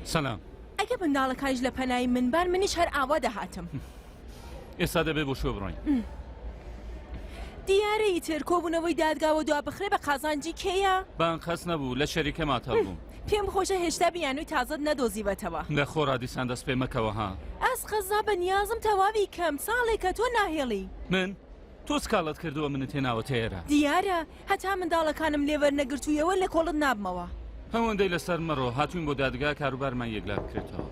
سەلام. ئەگە منداڵەکانیش لە پەنای من بان منیش هەر ئاوا دەهاتم. ئێستا دەبێ بۆ کوێ بڕۆین؟ دیارە ئیتر کۆبوونەوەی دادگا وەدوا بخرێ بە قازانجی کێیە؟ بە ئەنقەست نەبوو، لە شەریکە ماتەڵ بووم. پێم خۆشە هێشتا بیانووی تازەت نەدۆزیوەتەوە. لە خۆڕا دیسان دەست پێ مەکەوە ها. ئەز قەزا بە نیازم تەواوی کەم، ساڵێکە تۆ ناهێڵی. من؟ تۆ سکاڵەت کردووە منت هێناوەتە ئێرە. دیارە، هەتا منداڵەکانم لێ وەرنەگرتوویەوە لە کۆڵت نابمەوە. ئەوەندەی لەسەر مەڕۆ، هاتووین بۆ دادگا کاروبارمان یەکلا بکرێتەوە.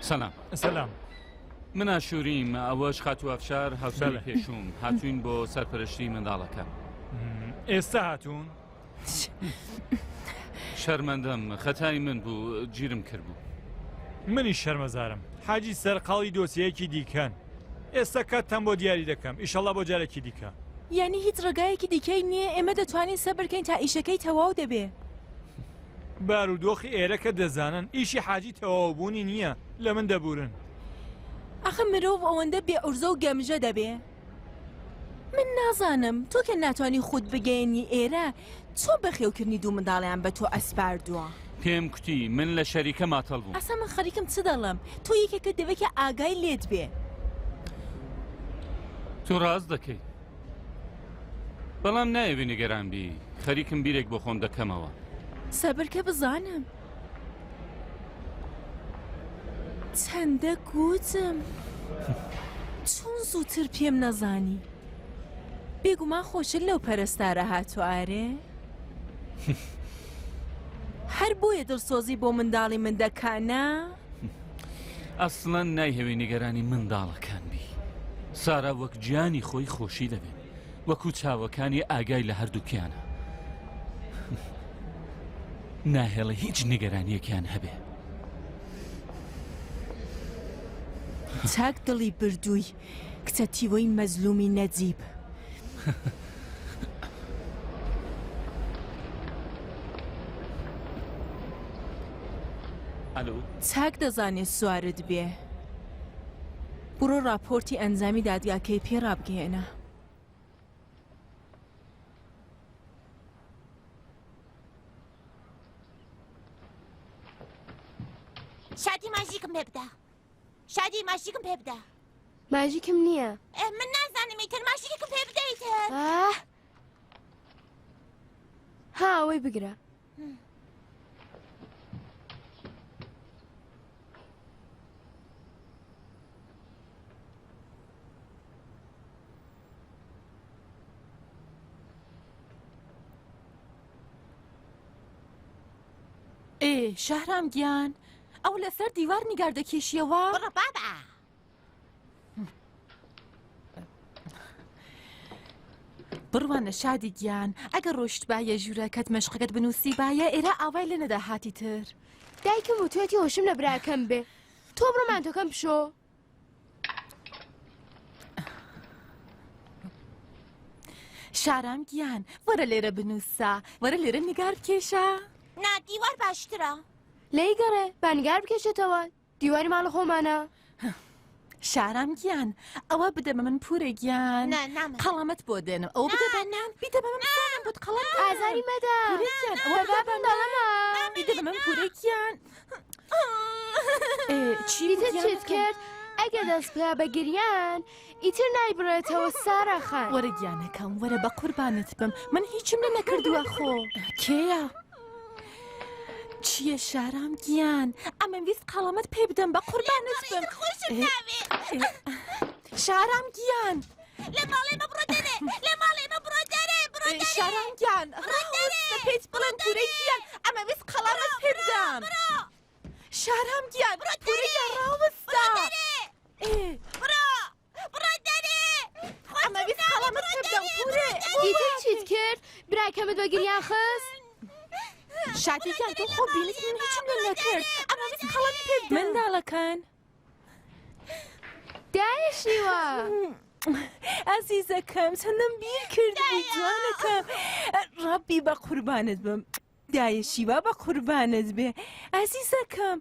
سەلام. سەلام. من ئاشووریم، ئەوەش خاتوو ئەفشار هاوسەری پێشووم، هاتووین بۆ سەرپەرشتی منداڵەکە. ئێستا هاتوون؟ شەرمەندەم خەتای من بوو گیرم کردبوو. منیش شەرمەزارم حاجی سەرقاڵی دۆسیەیەکی دیکەن ئێستا کاتتان بۆ دیاری دەکەم ئیشەڵا بۆ جارێکی دیکە. یانی هیچ ڕێگایەکی دیکەی نییە ئێمە دەتوانین سەبرکەین تا ئیشەکەی تەواو دەبێ. بارودۆخی ئێرە کە دەزانن ئیشی حاجی تەواوبوونی نییە لە من دەبورن. ئەخە مرۆڤ ئەوەندە بێ عورزە و گەمژە دەبێ؟ من نازانم تۆ کە ناتوانی خوت بگەیەنی ئێرە چۆن بەخێوکردنی دوو منداڵیان بە تۆ ئەسپاردووە؟ پێم کوتی من لە شەریکە ماتەڵ بووم. ئەسا من خەریکم چ دەڵێم تۆ یەکێکت دەوێ کە ئاگای لێت بێ. تۆ ڕاست دەکەی بەڵام نایەوێ نیگەران بی خەریکم بیرێک بۆ خۆم دەکەمەوە. سەبرکە بزانم. چەندە گوتم چۆن زووتر پێم نەزانی بێگومان خۆشت لەو پەرستارە هاتوو ئارێ هەر بۆیە دڵسۆزی بۆ منداڵی من دەکانە ئەسڵەن نایهەوێ نیگەرانی منداڵەکان بی سارا وەک گیانی خۆی خۆشی دەبێن وەکو چاوەکانی ئاگای لە هەردووکیانە ناهێڵێ هیچ نیگەرانیەکیان هەبێ. چاک دڵی بردووی کچە تیوەی مەزلومی نەجیب. ئەلو. چاک دەزانێ سوارت بێ. بڕۆ ڕاپۆرتی ئەنجامی دادگاکەی پێ ڕابگەیەنە. شادی ماژیکم پێ بدە شادی ماژیکم پێ بدە ماژیکم نییە من نازانم ئیتر ماژیکم پێ بدە ئیتر ها ئەوەی بگرە ئێ شەهرام گیان ئەو لەسەر دیوار نیگار دەکێشیەوە؟ بڕە بابا. بڕوانە شادی گیان ئەگەر ڕۆشتبایە ژوورەکەت مەشقەکەت بنووسیبایە ئێرە ئاوای لێ نەدەهاتی تر. دایکم وتوێتی هۆشم لە براکەم بێ تۆ بڕۆ مانتۆکەم بشۆ. شارام گیان وەرە لێرە بنووسە وەرە لێرە نیگار بکێشە. نا دیوار باشترە. لێی گەڕێ با نیگار بکێشێتەوە دیواری ماڵە خۆمانە. شارام گیان ئەوە بدە بە من پورە گیان نا نامەوێ. قەڵەمت بۆ دێنم ئەوە بدە بە من بیدە بە من بزانم بۆت قەڵەم دێنم. ئازاری مەدە. پورە گیان ئەوە بدە بە من بیدە بە من پورە گیان. چی ئیتر چیت کرد؟ ئەگەر دەست بکا بە گریان ئیتر نایبڕێتەوە سارا خان. وەرە گیانەکەم وەرە بە قوربانت بم من هیچم لێ نەکردووە خۆ کێیە؟ چییە شارام گیان ئەمە ویست قەڵەمت پێ بدەم بە قوربانت بم شارام گیان لە ماڵێ مە بڕۆ دەرێ لە ماڵێ مە بڕۆ دەرێ بڕۆ دەرێ شارام گیان ڕاوەستە پێت بڵێم پورە گیان ئەمە ویست قەڵەمت پێ بدەم شارام گیان پورە گیان ڕاوەستە بڕۆ بڕۆ دەرێ ئەمە ویست قەڵەمت پێ بدەم پورێ ئیتر چیت کرد براکەمت بە گریان خست شادی گیان تۆ خۆ بینیت من هیچم لێ نەکرد ئەمە ویست قەڵەمی پێ بدەم منداڵەکان دایە شیوا. ئازیزەکەم چەندم بیر کرد جوانەکەم ڕەبی بە قوربانت بم دایە شیوا بە قوربانت بێ ئازیزەکەم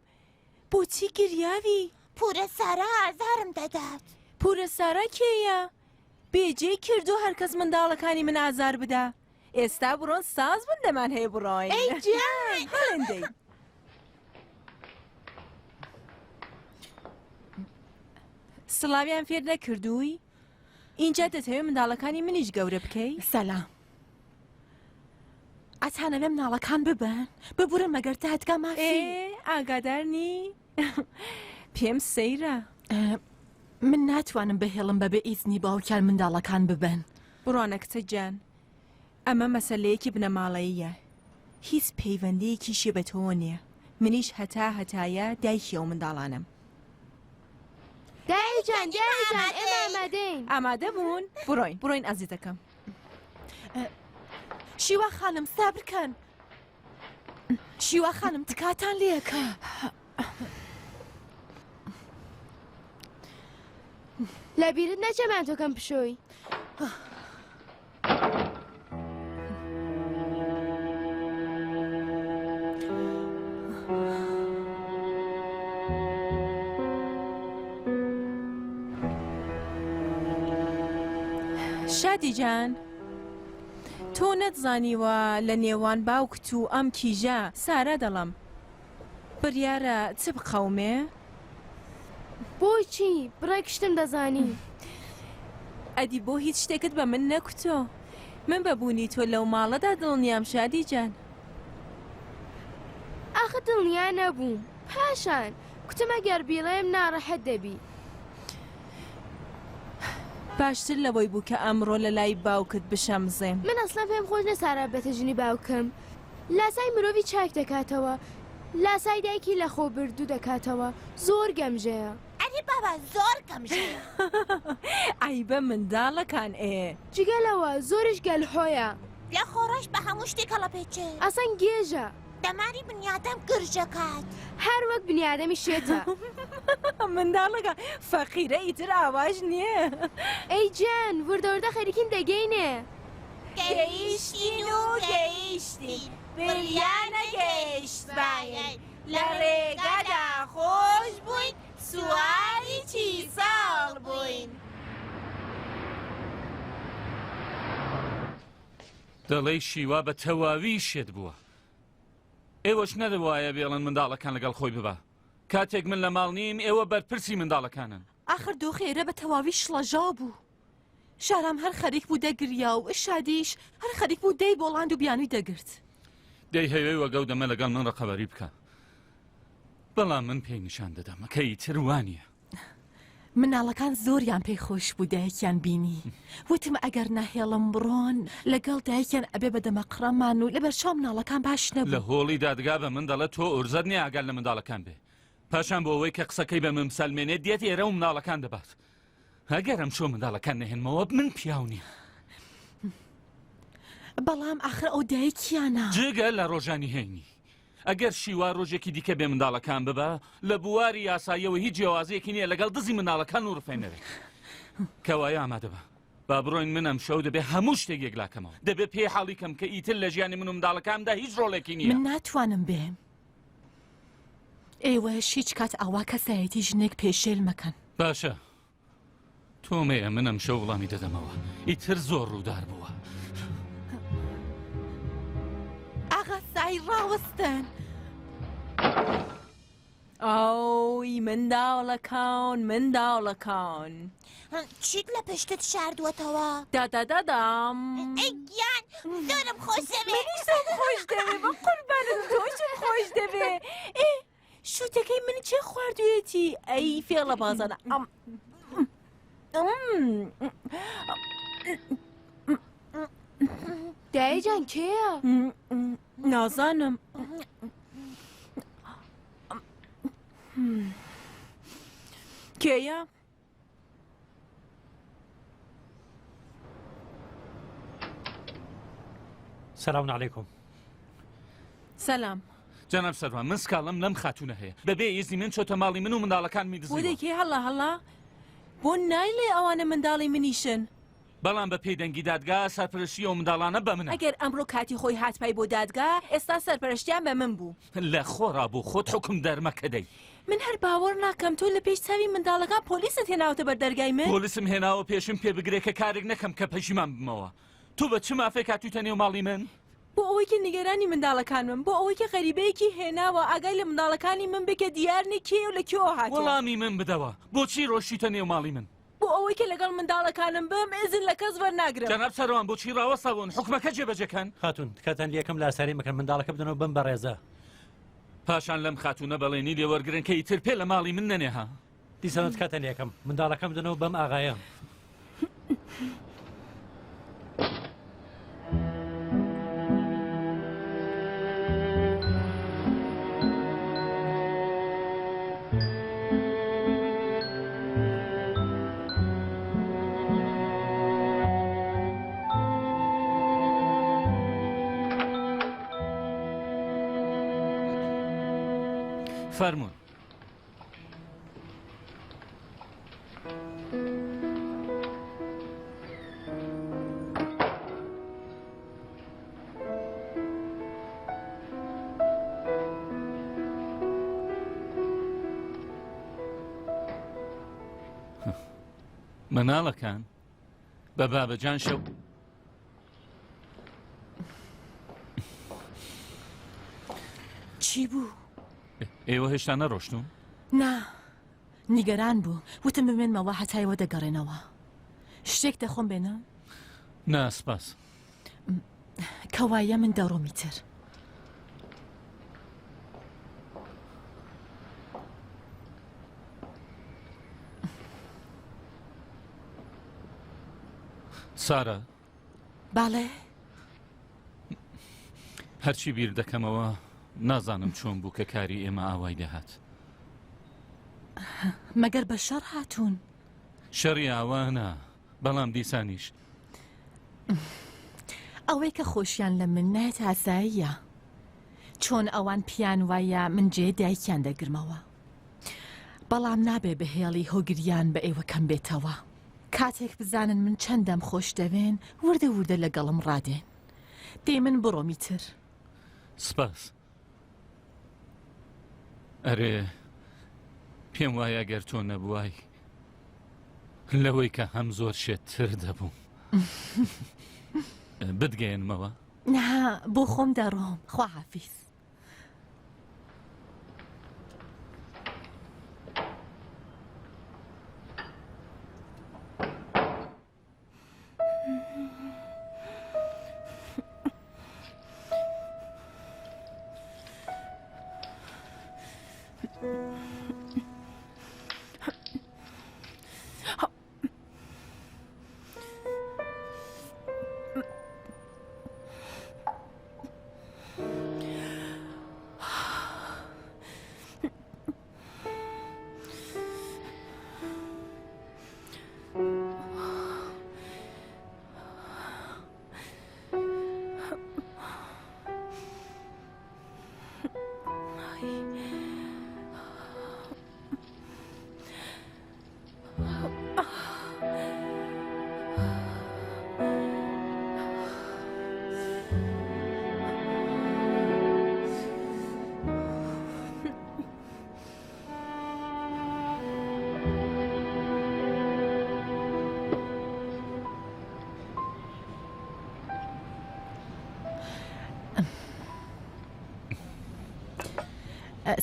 بۆچی گریاوی؟ پورە سارا ئازارم دەدات. پورە سارا کێیە؟ بێجێی کردو هەرکەس منداڵەکانی من ئازار بدا. ئێستا بڕۆن ساز بن دەمان هەیە بڕۆین. ئەی گیان. هەڵێن دەی. سڵاویان فێر نەکردووی؟ ئینجا دەتەوێ منداڵەکانی منیش گەورە بکەی؟ سەلام. ئەتانەوێ مناڵەکان ببەن؟ ببورن مەگەر دادگا مافی. ئێ ئاگادار نی؟ پێم سەیرە. من ناتوانم بهێڵم بەبێ ئیزنی باوکیان منداڵەکان ببەن. بڕوانە کچە گیان، ئەمە مەسەلەیەکی بنەماڵەییە، هیچ پەیوەندییەکیشی بە تۆوە نییە، منیش هەتا هەتایە دایکی ئەو منداڵانەم. دایە جان، دایە جان، ئێمە ئامادەین. ئامادە بوون؟ بڕۆین، بڕۆین ئازیزەکەم. شیوا خانم سابر کەن. شیوا خانم تکاتان لێکە. لەبیرت نەچێ مانتۆکەم پشۆی. شادی جان تۆ نەتزانیوە لە نێوان باوکت و ئەم کیژە سارا دەڵم بڕیارە چ بقەومێ؟ بۆچی؟ بڕێک شتم دەزانی. ئەدی بۆ هیچ شتێکت بە من نەکوتۆ؟ من بە بوونی تۆ لەو ماڵەدا دڵنیام شادی جان. ئاخ دڵنیا نەبووم. پاشان کوتم ئەگەر بیڵێم ناڕەحەت دەبی. باشتر لەوەی بوو کە ئەمڕۆ لە لای باوکت بشەمزێم. من ئەسڵەن پێم خۆش نیە سارا ببێتە ژنی باوکم. لاسای مرۆڤی چاک دەکاتەوە لاسای دایکی لەخۆ بردوو دەکاتەوە زۆر گەمژەیە. ئەرێ بابا زۆر گەمژەیە. عەیبە منداڵەکان ئێ. جگە لەوە زۆریش گەلحۆیە. لە خۆڕاش بە هەموو شتێک هەڵەپێچێ. ئەسڵەن گێژە. دەماری بنیادەم گرژەکات. هەر وەک بنیادەمی شێتە. منداڵەکە فەقیرە ئیتر ئاواش نییە. ئەی جان وردە وردە خەریکین دەگەینێ. گەیشتین و گەیشتین بریا نەگەیشتباین لە ڕێگەدا خۆش بووین سواری چیساڵ بووین. دەڵێی شیوا بە تەواوی شێت بووە. ئێوەش نەدەبوایە بێڵن منداڵەکان لەگەڵ خۆی ببا. کاتێک من لە ماڵ نیم ئێوە بەرپرسی منداڵەکانن. ئاخر دۆخی ئێرە بە تەواوی شڵەژاو بوو. شارام هەر خەریک بوو دەگریا و شادیش هەر خەریک بوو دەیبۆڵاند و بیانووی دەگرت. دەیهەوێ وەک ئەو دەمە لەگەڵ من ڕقەبەری بکا. بەڵام من پێی نیشان دەدەم کە ئیتر وانییە. مناڵەکان زۆریان پێی خۆش بوو دایکیان بینی. وتم ئەگەر نەهێڵم بڕۆن لەگەڵ دایکیان ئەبێ بە دەمەقڕەمان و لەبەرچاو مناڵەکان باش نەبوو. لە هۆڵی دادگا بە من دەڵێ تۆ ئورزەت نییە ئاگات لە منداڵەکان بێ. پاشان بۆ ئەوەی کە قسەکەی بە من بسەلمێنێ دێت ئێرە و مناڵەکان دەبات. ئەگەر ئەمشەو منداڵەکان نەهێنمەوە من پیاو نیم. بەڵام ئاخر ئەو دایکیانە. جگە لە ڕۆژانی هەینی. ئەگەر شیوا ڕۆژێکی دیکە بێ منداڵەکان ببا لە بواری یاساییەوە هیچ جیاوازیەکی نییە لەگەڵ دزی منداڵەکان و ڕفێنەرێک. کەوایە ئامادە بە. با بڕۆین من ئەمشەو دەبێ هەموو شتێک یەکلاکەمەوە. دەبێ پێی حاڵی کەم کە ئیتر لە ژیانی من و منداڵەکانمدا هیچ ڕۆڵێکی نییە. من ناتوانم بێم. ئێوەش هیچ کات ئاوا کەسایەتی ژنێک پێشێل مەکەن. باشە تۆ مەیە من ئەمشەو وڵامی دەدەمەوە ئیتر زۆر ڕوودار بووە. ئاغا سای ڕاوەستن. ئەوی منداڵەکان منداڵەکان. چیت لە پشتت شاردووەتەوە؟ دادادادام. ئەی گیان زۆرم خۆش دەوێ. منیش تۆم خۆش دەوێ بە قوربانت تۆشم خۆش دەوێ. ئێ شووتەکەی من کێ خواردوویەتی؟ ئەی فێڵە بازانە ئەم. دایە جان کێیە؟ نازانم. کێیە؟ سلام علیکم سلام جەناب سەروان من سکاڵم لەم خاتونە هەیە بەبێ ئیزنی من چۆتە ماڵی من و منداڵەکانمی دزیوە. بۆ دەی هەڵا هەڵا بۆ نایڵێ ئەوانە منداڵی منیشن. بەڵام بە پێی دەنگی دادگا سەرپەرشتی ئەو منداڵانە بە منە. ئەگەر ئەمڕۆ کاتی خۆی هاتبای بۆ دادگا ئێستا سەرپەرشتیان بە من بوو. لە خۆڕا بۆ خۆت حوکم دەرمەکە دەی. من هەر باوەڕ ناکەم تۆ لە پێش چاوی منداڵەکان پۆلیست هێناوەتە بەر دەرگای من؟ پۆلیسم هێناوە پێشم پێ بگرێ کە کارێک نەکەم کە پەشیمان بمەوە. تۆ بە چ مافێک هاتوویتە نێو ماڵی من؟ بۆ ئەوەی کە نیگەرانی منداڵەکانمم، بۆ ئەوەی کە غەریبەیەکی هێناوە ئاگای لە منداڵەکانی من بێ کە دیار نی کێیە و لە کوێوە هاتووە. وەڵامی من بدەوە، بۆچی ڕۆیشتیتە نێو ماڵی من؟ بۆ ئەوەی کە لەگەڵ منداڵەکانم بم ئیزن لە کەس وەرناگرم. جەناب سەروان بۆچی ڕاوەستابوون حوکمەکە جێبەجێ کەن؟ خاتوون تکاتان لێکەم لاساری مەکەن منداڵەکە بدەنەوە بەم بەڕێزە. پاشان لەم خاتوونە بەڵێنی لێ وەرگرن کە ئیتر پێ لە ماڵی من نەنێ ها. دیسانەوە تکاتان لێکەم منداڵەکەم بدەنەوە بەم ئاغایە. فەرموون. مناڵەکان بە بابەجان شەو چی بوو؟ ئێوە هێشتا نەڕۆشتوون؟ نا نیگەران بوو وتم بمێنمەوە هەتا ئێوە دەگەڕێنەوە شتێک دەخۆم بێنم؟ نا سپاس. کەوایە من دەڕۆم ئیتر. سارا. بەڵێ. هەرچی بیر دەکەمەوە نازانم چۆن بوو کە کاری ئێمە ئاوای لێهات. مەگەر بە شەڕ هاتوون؟ شەڕی ئاوا نا، بەڵام دیسانیش. ئەوەی کە خۆشیان لە من نایەت ئاساییە. چۆن ئەوان پیان وایە من جێ دایکیان دەگرمەوە. بەڵام نابێ بهێڵی هۆگریان بە ئێوە کەم بێتەوە. کاتێک بزانن من چەندەم خۆش دەوێن وردە وردە لەگەڵم ڕادێن. دەی من بڕۆم ئیتر. سپاس. ئەرێ پێم وایە گەر تۆ نەبوای لەوەی کە هەم زۆر شێتتر دەبووم. بتگەیەنمەوە؟ نا بۆ خۆم دەڕۆم. خواحافیز.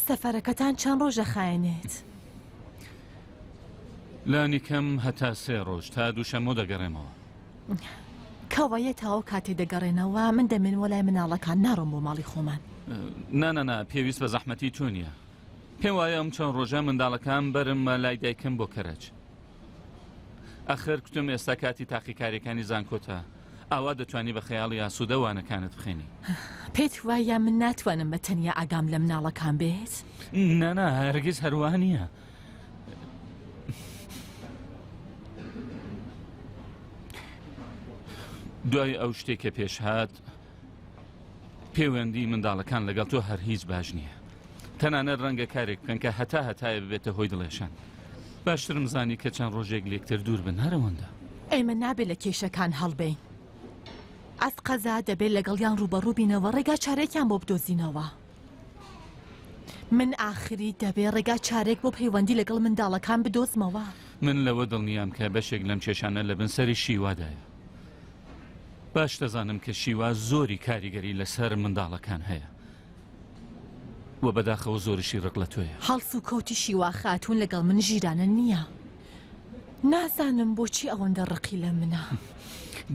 سەفەرەکەتان چەند ڕۆژ دەخایەنێت؟ لانی کەم هەتا سێ ڕۆژ تا دووشەممۆ دەگەڕێمەوە. کەوایە تا ئەو کاتەی دەگەڕێنەوە من دەمێنمەوە لای مناڵەکان ناڕۆم بۆ ماڵی خۆمان. نا نا نا پێویست بە زەحمەتی تۆ نییە. پێم وایە ئەم چەند ڕۆژە منداڵەکان بەرمە لای دایکم بۆ کەرەج. ئەخر کوتم ئێستا کاتی تاقیکاریەکانی زانکۆتە ئاوا دەتوانی بە خەیاڵی ئاسوودە وانەکانت بخوێنی. پێت وایە من ناتوانم بە تەنیا ئاگام لە مناڵەکان بێت؟ نا نا هەرگیز هەروا نییە. دوای ئەو شتێک کە پێش هات پەیوەندی منداڵەکان لەگەڵ تۆ هەر هیچ باش نییە تەنانەت ڕەنگە کارێک بکەن کە هەتا هەتایە ببێتە هۆی دڵێشان باشترم زانی کە چەند ڕۆژێک لێکتر دوور بن هەرەوەندە ئێمە نابێت لە کێشەکان هەڵبین ئەس قەزا دەبێت لەگەڵیان ڕوبەڕوو بینەوە ڕێگا چارێکیان بۆ بدۆزینەوە من ئاخری دەبێ ڕێگا چارێک بۆ پەیوەندی لەگەڵ منداڵەکان بدۆزمەوە. من لەوە دڵنیام کە بەشێک لەم کێشانە لە بن سەری شیوادایە. باش دەزانم کە شیوا زۆری کاریگەری لەسەر منداڵەکان هەیە و بەداخەوە زۆریشی ڕق لە تۆیە. هەڵسوکەوتی شیوا خاتوون لەگەڵ من ژیرانە نییە. نازانم بۆچی ئەوەندە ڕقی لە منە.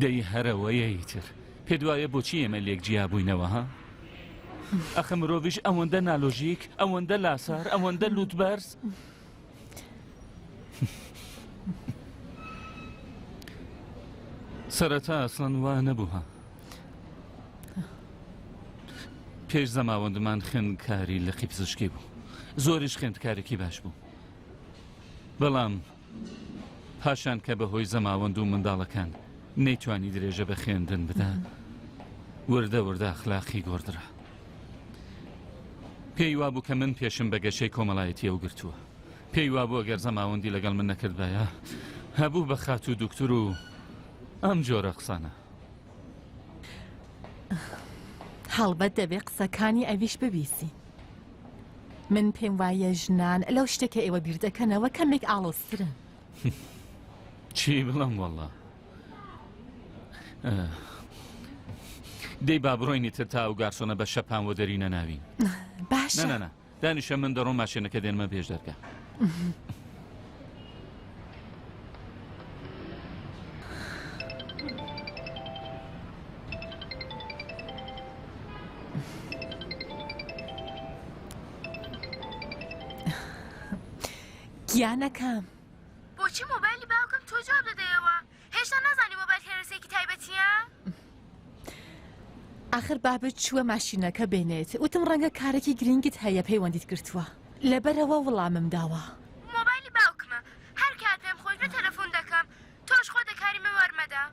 دەی هەرەوەیە ئیتر. پێت وایە بۆچی ئێمە لێک جیا بووینەوە ها؟ ئەخە مرۆڤیش ئەوەندە نالۆژیک، ئەوەندە لاسار، ئەوەندە لووتبەرز. سەرەتا ئەسڵەن وا نەبوو ها. پێش زەماوەندمان خوێندکاری لقی پزیشکی بوو. زۆریش خوێندکارێکی باش بوو. بەڵام پاشان کە بەهۆی زەماوەند و منداڵەکان نەیتوانی درێژە بە خوێندن بدا وردە وردە ئەخلاقی گۆڕدرا. پێی وابوو کە من پێشم بە گەشەی کۆمەڵایەتی ئەو گرتووە. پێی وابوو ئەگەر زەماوەندی لەگەڵ من نەکردبایە هەبوو بە خاتوو دوکتور و ئەم جۆرە قسانە. هەڵبەت دەبێ قسەکانی ئەویش ببیسین. من پێم وایە ژنان لەو شتە کە ئێوە بیر دەکەنەوە کەمێک ئاڵۆزترن. چی بڵێم وەڵا. دەی با بڕۆین ئیتر تا ئەو گارسۆنە بە شەپان وەدەری نەناوین. باشە. نا نا نا دانیشە من دەڕۆم ماشێنەکە دێنمە پێش دەرگا. گیانەکەم. بۆچی مۆبایلی باوکم تۆ جواب دەدەیەوە؟ هێشتا نازانی مۆبایل هێرسێکی تایبەتیە؟ ئاخر بابت چووە ماشینەکە بێنێت وتم ڕەنگە کارێکی گرینگت هەیە پەیوەندیت گرتووە لەبەرەوە وڵامم داوە. مۆبایلی باوکمە هەر کات پێم خۆش بێ تەلەفۆن دەکەم تۆش خۆت لە کاری من وەرمەدە.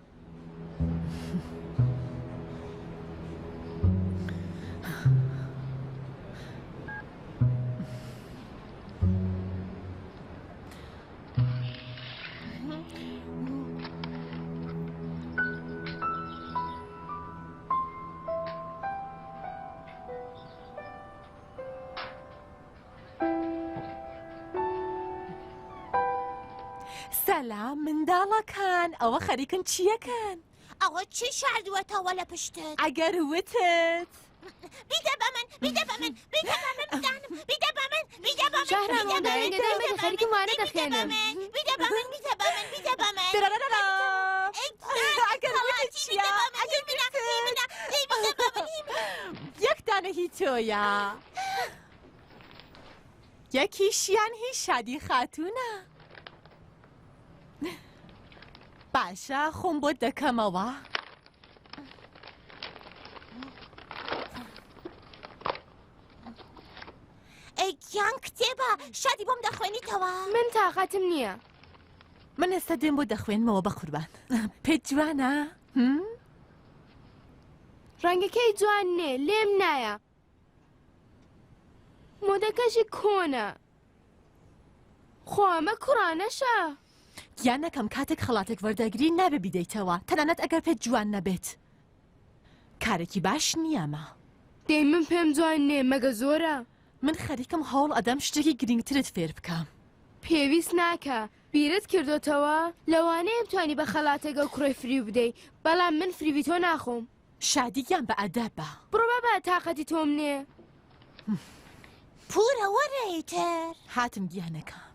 سەلام منداڵەکان ئەوە خەریکن چیەکەن؟ ئەوە چی شاردووەتەوە لە پشتت؟ ئەگەر وتت بیدە بە من بیدە بە من بیدە بە من بزانم بیدە بە من بیدە بە من شەهرام بیدە بە من، دەنگە دەنگە بیدە بە خەریکم من، وانە بیدە بە دەخوێنم. من، بیدە بە من بیدە بە من بیدە بە من درەرەرە. ئەی گیان، ئەگەر وتت خەڵاتی، چییە؟ بیدە بە من، ئەگەر هی منە، وتت. هی منە، هی بیدە بە من، هی منە. یەک دانە هی تۆیە یەکیشیان هی شادی خاتوونە باشە خۆم بۆت دەکەمەوە. ئەی گیان کتێبە شادی بۆم دەخوێنیتەوە؟ من تاقەتم نییە. من ئێستا دێم بۆ دەخوێنمەوە بەقوربان پێت جوانە؟ هم؟ ڕەنگەکەی جوان نێ لێم نایە مۆدەکەشی کۆنە خۆ ئەمە کوڕانەشە. گیانەکەم کاتێک خەڵاتێک وەردەگری نابێ بیدەیتەوە تەنانەت ئەگەر پێت جوان نەبێت کارێکی باش نییە ئەمە. دەی من پێم جوان نێ مەگە زۆرە؟ من خەریکم هەوڵ ئەدەم شتێکی گرینگترت فێر بکەم. پێویست ناکا بیرت کردۆتەوە؟ لەوانەیە بتوانی بە خەڵاتێک ئەو کوڕەی فریو بدەی بەڵام من فریوی تۆ ناخۆم. شادی گیان بە ئەدەبە. بڕۆ بابا تاقەتی تۆم نێ. پورە وەرە ئیتر. هاتم گیانەکەم.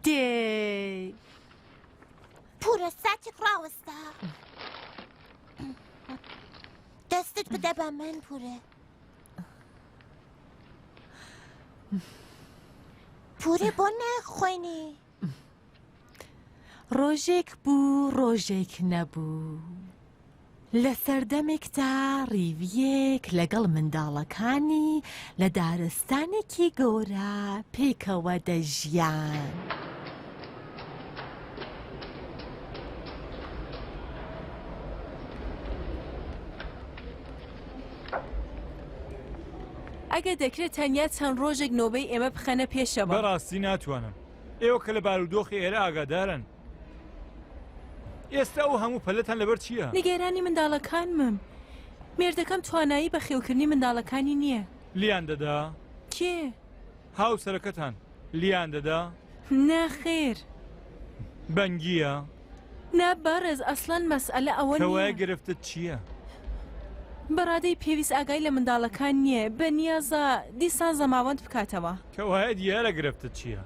دێی. پورە ساتێک ڕاوەستە. دەستت بدە بە من پورە. پورە بۆ ناخوێنی؟ ڕۆژێک بوو ڕۆژێک نەبوو لە سەردەمێکدا ڕیویەک لەگەڵ منداڵەکانی لە دارستانێکی گەورە پێکەوە دەژیان. ئەگەر دەکرێت تەنیا چەند ڕۆژێک نۆبەی ئێمە بخەنە پێشەوە. بەڕاستی ناتوانم. ئێوە کە لە بارودۆخی ئێرە ئاگادارن. ئێستا ئەو هەموو پەلەتان لەبەر چییە؟ نیگەرانی منداڵەکانمم. مێردەکەم توانایی بەخێوکردنی منداڵەکانی نییە. لیان دەدا؟ کێ؟ هاوسەرەکەتان لیان دەدا؟ نەخێر. بەنگییە؟ نا بەڕێز ئەسڵەن مەسئەلە ئەوە کەوایە نییە. گرفتت چییە؟ بە ڕادەی پێویست ئاگای لە منداڵەکان نییە، بە نیازە دیسان زەماوەند بکاتەوە. کەوایە دیارە گرفتت چییە.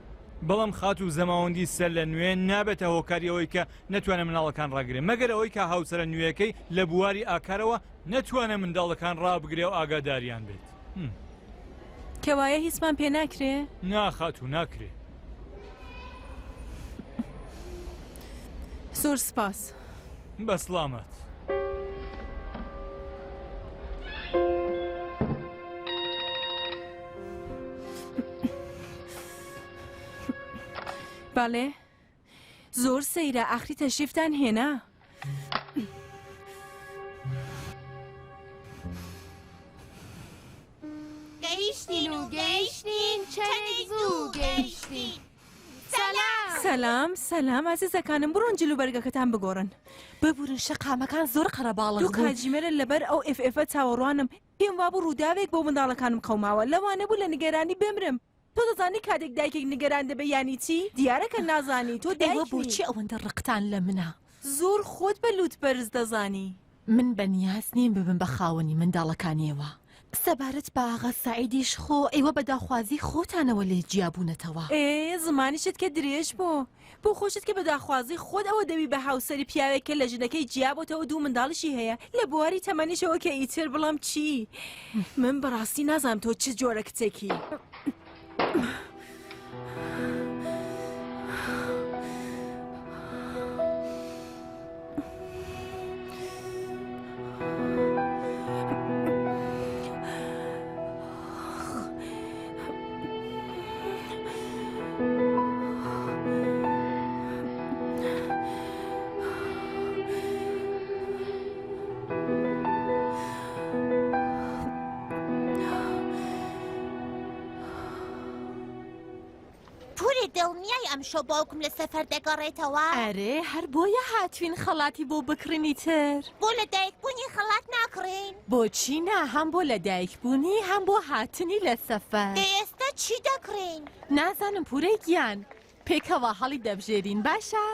بەڵام خاتوو زەماوەندی سەر لە نوێ نابێتە هۆکاری ئەوەی کە نەتوانێ منداڵەکان ڕاگرێ مەگەر ئەوەی کە هاوسەرە نوێیەکەی لە بواری ئاکارەوە نەتوانێ منداڵەکان ڕابگرێ و ئاگاداریان بێت. کەوایە هیچمان پێ ناکرێ؟ نا خاتوو ناکرێ. زۆر سپاس. بە سڵامەت. بەڵێ زۆر سەیرە ئاخری تەشریفتان هێنا. گەیشتین و گەیشتین چەندێک زوو گەیشتین سەلام سەلام سەلام ئازیزەکانم بڕۆن جل و بەرگەکەتان بگۆڕن. ببورن شەقامەکان زۆر قەرەباڵغ دوو بوون. کاتژمێرە لەبەر ئەو ئێف ئێفە چاوەڕوانم پێم وابوو ڕووداوێک بۆ منداڵەکانم قەوماوە لەوانە بوو لە نیگەرانی بمرم تۆ دەزانی کاتێک دایکێک نیگەران دەبێ یانی چی؟ دیارە کە نازانی، تۆ ئێوە دایک نی. بۆچی ئەوەندە ڕقتان لە منە؟ زۆر خۆت بە لووت بەرز دەزانی. من بە نیاز نیم ببم بە خاوەنی منداڵەکانی ئێوە. سەبارەت بە ئاغا سەعیدیش خۆ ئێوە بە داخوازیی خۆتانەوە لێ جیا بوونەتەوە. ئێ زمانیشت کە درێژ بوو. بۆ خۆشت کە بە داخوازی خۆت ئەوە دەبی بە هاوسەری پیاوێک کە لە ژنەکەی جیابۆتەوە دوو منداڵیشی هەیە لە بواری تەمەنیشەوە کە ئیتر بڵام چی من بەڕاستی نازانم تۆ چ جۆرە کچێکی. پورێ دڵنیای ئەمشەو باوکم لە سەفەر دەگەڕێتەوە؟ ئەرێ هەر بۆیە هاتوین خەڵاتی بۆ بکڕین ئیتر. بۆ لەدایکبوونی خەڵات ناکڕین؟ بۆچی نا هەم بۆ لەدایکبوونی هەم بۆ هاتنی لە سەفەر. دەی ئێستا چی دەکڕین؟ نازانم پورە گیان پێکەوە هەڵی دەبژێرین باشە؟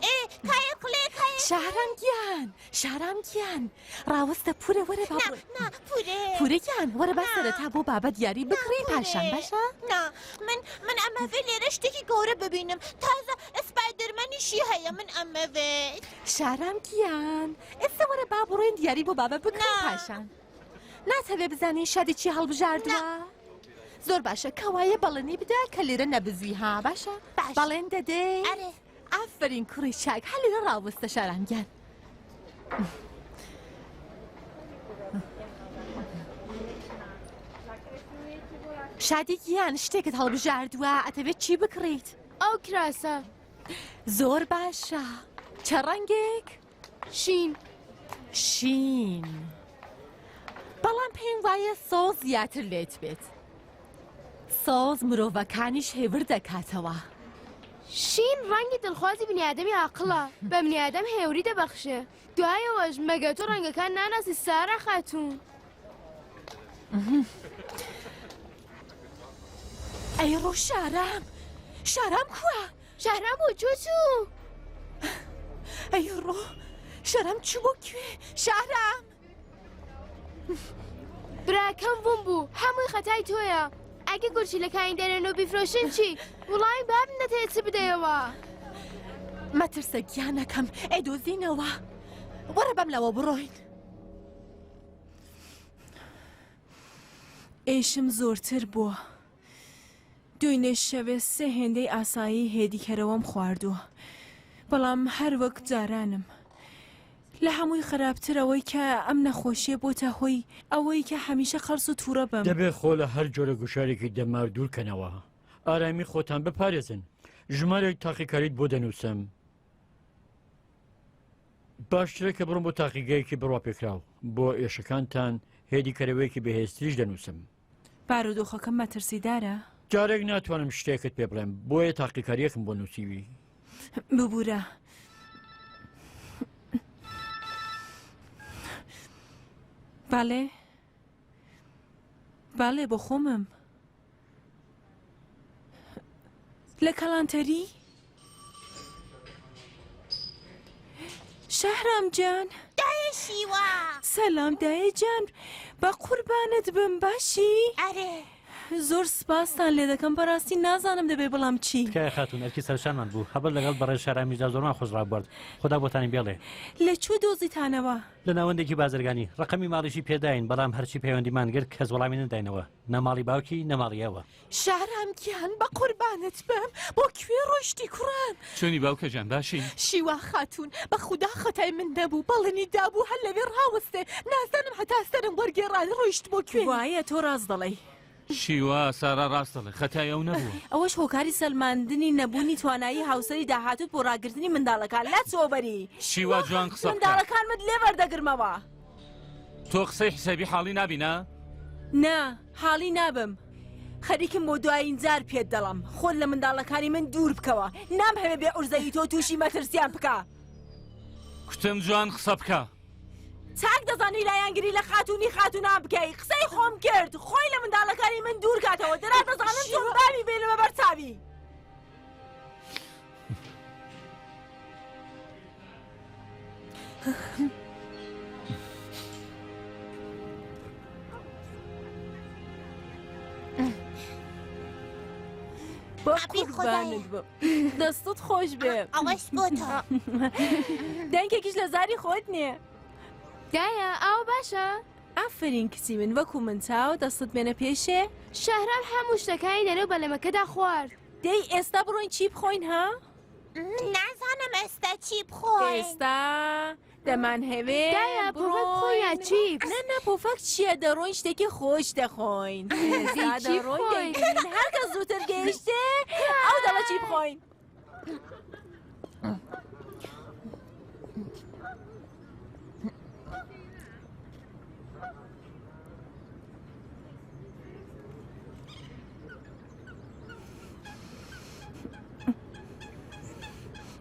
ئێ کایە کڵێ کایە شارام گیان شارام گیان ڕاوەستە پورە وەرە با نا نا پورێ پورە گیان وەرە با نا. سەرەتا بۆ بابە دیاری بکڕین پورێ. پاشان باشە؟ نا من من ئەمەوێ لێرە شتێکی گەورە ببینم تازە سپایدەرمەنیشی هەیە من ئەمەوێت شارام گیان ئێستا وەرە با بڕۆین دیاری بۆ بابە بکڕین نا. پاشان ناتەوێ بزانی شادی چی هەڵبژاردووە؟ زۆر باشە کەوایە بەڵێنی بدە کە لێرە نەبزوی ها باشە؟ باشە. بەڵێن دەدەی؟ ئەرێ. ئافەرین کوڕی چاک هەر لێرە ڕاوەستە شارام گیان. شادی گیان شتێکت هەڵبژاردووە ئەتەوێت چی بکڕیت؟ ئەو کراسە. زۆر باشە چە ڕەنگێک؟ شین. شین بەڵام پێم وایە سەوز زیاتر لێت بێت سەوز مرۆڤەکانیش هێور دەکاتەوە. شین ڕەنگی دڵخوازی بنیادەمی ئاقڵە بە بنیادەم هێوری دەبەخشێ دوایەوەش مەگە تۆ ڕەنگەکان ناناسی سارا خاتوون. ئەی ڕۆ شارام شارام کووە؟ شارام بۆ چۆ چوو؟ ئەی ڕۆ شارام چوو بۆ کوێ؟ شارام براکەم بووم بوو هەمووی خەتای تۆیە ئەگە گورچیلەکانی دەرێن و بیفرۆشن چی وڵی بابم نەتەوێت چ بدەیەوە مەترسە گیانەکەم ئەیدۆزینەوە وەرە بەم لەوە بڕۆین. ئێشم زۆرتر بووە. دوێنێ شەوێ سێ هێندەی ئاسایی هێدیکەرەوەم خواردووە. بەڵام هەر وەک جارانم. لە هەمووی خراپتر ئەوەی کە ئەم نەخۆشیە بۆتە هۆی ئەوەی کە هەمیشە قەڵس و تووڕە بم. دەبێت خۆ لە هەر جۆرە گوشارێکی دەمار دوورکەنەوە. ئارامی خۆتان بپارێزن. ژمارێک تاقیکاریت بۆ دەنووسم. باشترە کە بڕۆم بۆ تاقیگەیەکی بڕواپێکراو. بۆ ئێشەکانتان هێدیکەرەوەیەکی بەهێزتریش دەنووسم. بارودۆخەکەم مەترسیدارە؟ جارێک ناتوانم شتێکت پێ بڵێم، بۆیە تاقیکارییەکم بۆ نووسیوی. ببورە. بەڵێ؟ بەڵێ بۆ خۆمم. لە کەڵانتەری؟ شەهرام گیان. دایە شیوا. سەلام دایە گیان بە قوربانت بم باشی؟ ئەرێ. زۆر سپاستان لێ دەکەم بەڕاستی نازانم دەبێ بڵام چی. تکایە خاتوون ئەرکی سەرشانمان بوو هەبەر لەگەڵ بەڕێز شەهرامیشدا زۆرمان خۆش ڕابوارد خودا بۆتانی بێڵێ. لە کوێ دۆزیتانەوە؟ لە ناوەندێکی بازرگانی ڕەقەمی ماڵیشی پێداین بەڵام هەرچی پەیوەندیمان گرت کەس وەڵامی نەداینەوە نە ماڵی باوکی نە ماڵی ئەوە. شارام گیان بە قوربانت بم بۆ کوێ ڕۆیشتی کوڕم؟ چۆنی باوکە گیان باشی؟ شیوا خاتوون بە خودا خەتای من نەبوو بەڵێنی دابوو هەر لەوێ ڕاوەستێ نازانم هەتا سەرم وەرگێڕان ڕۆیشت بۆ کوێ؟ وایە تۆ ڕاست دەڵێی. شیوا سارا ڕاست دەڵێ خەتای ئەو نەبووە. ئەوەش هۆکاری سەلماندنی نەبوونی توانایی هاوسەری داهاتووت بۆ ڕاگرتنی منداڵەکان لاچۆ بەری. شیوا جوان قسە بکە. منداڵەکانمت لێ بەردەگرمەوە. تۆ قسەی حسێبی حاڵی نابی نا؟ نا حاڵی نابم. خەریکم بۆ دوایین جار پێت دەڵێم خۆت لە منداڵەکانی من دوور بکەوە نامهەوێ بێ عورزەیی تۆ تووشی مەترسیان بکا. کوتم جوان قسە بکە. چاک دەزانی لایەنگری لە خاتوونی خاتوونان بکەی قسەی خۆم کرد خۆی لە منداڵەکانی من دوور کاتەوە دەرا دەزانم چۆن باوی بێنمە بەر چاوی. دەستت خۆش بێ ئەوەش بۆ تۆ دەنکێکیش لە زاری خۆت نییە دایە ئاو باشە ئافرین کچی من وەکو من چاو دەستت بێنە پێشێ شەهرام هەموو شتەکانی لەنێو بەلەمەکەدا خوارد دەی ئێستا بڕۆین چی بخۆین ها؟ نازانم ئێستا چی بخۆین ئێستا دەمانهەوێ دایە پۆفەک بخۆین یا چیپس؟ نا نا پۆفەک چییە دەڕۆین شتێکی خۆش دەخۆین ئێستا چی دەڕۆین بخۆین؟ دەیگرین هەر کەس زووتر گەیشتێ ئەو دەڵێ چی بخۆین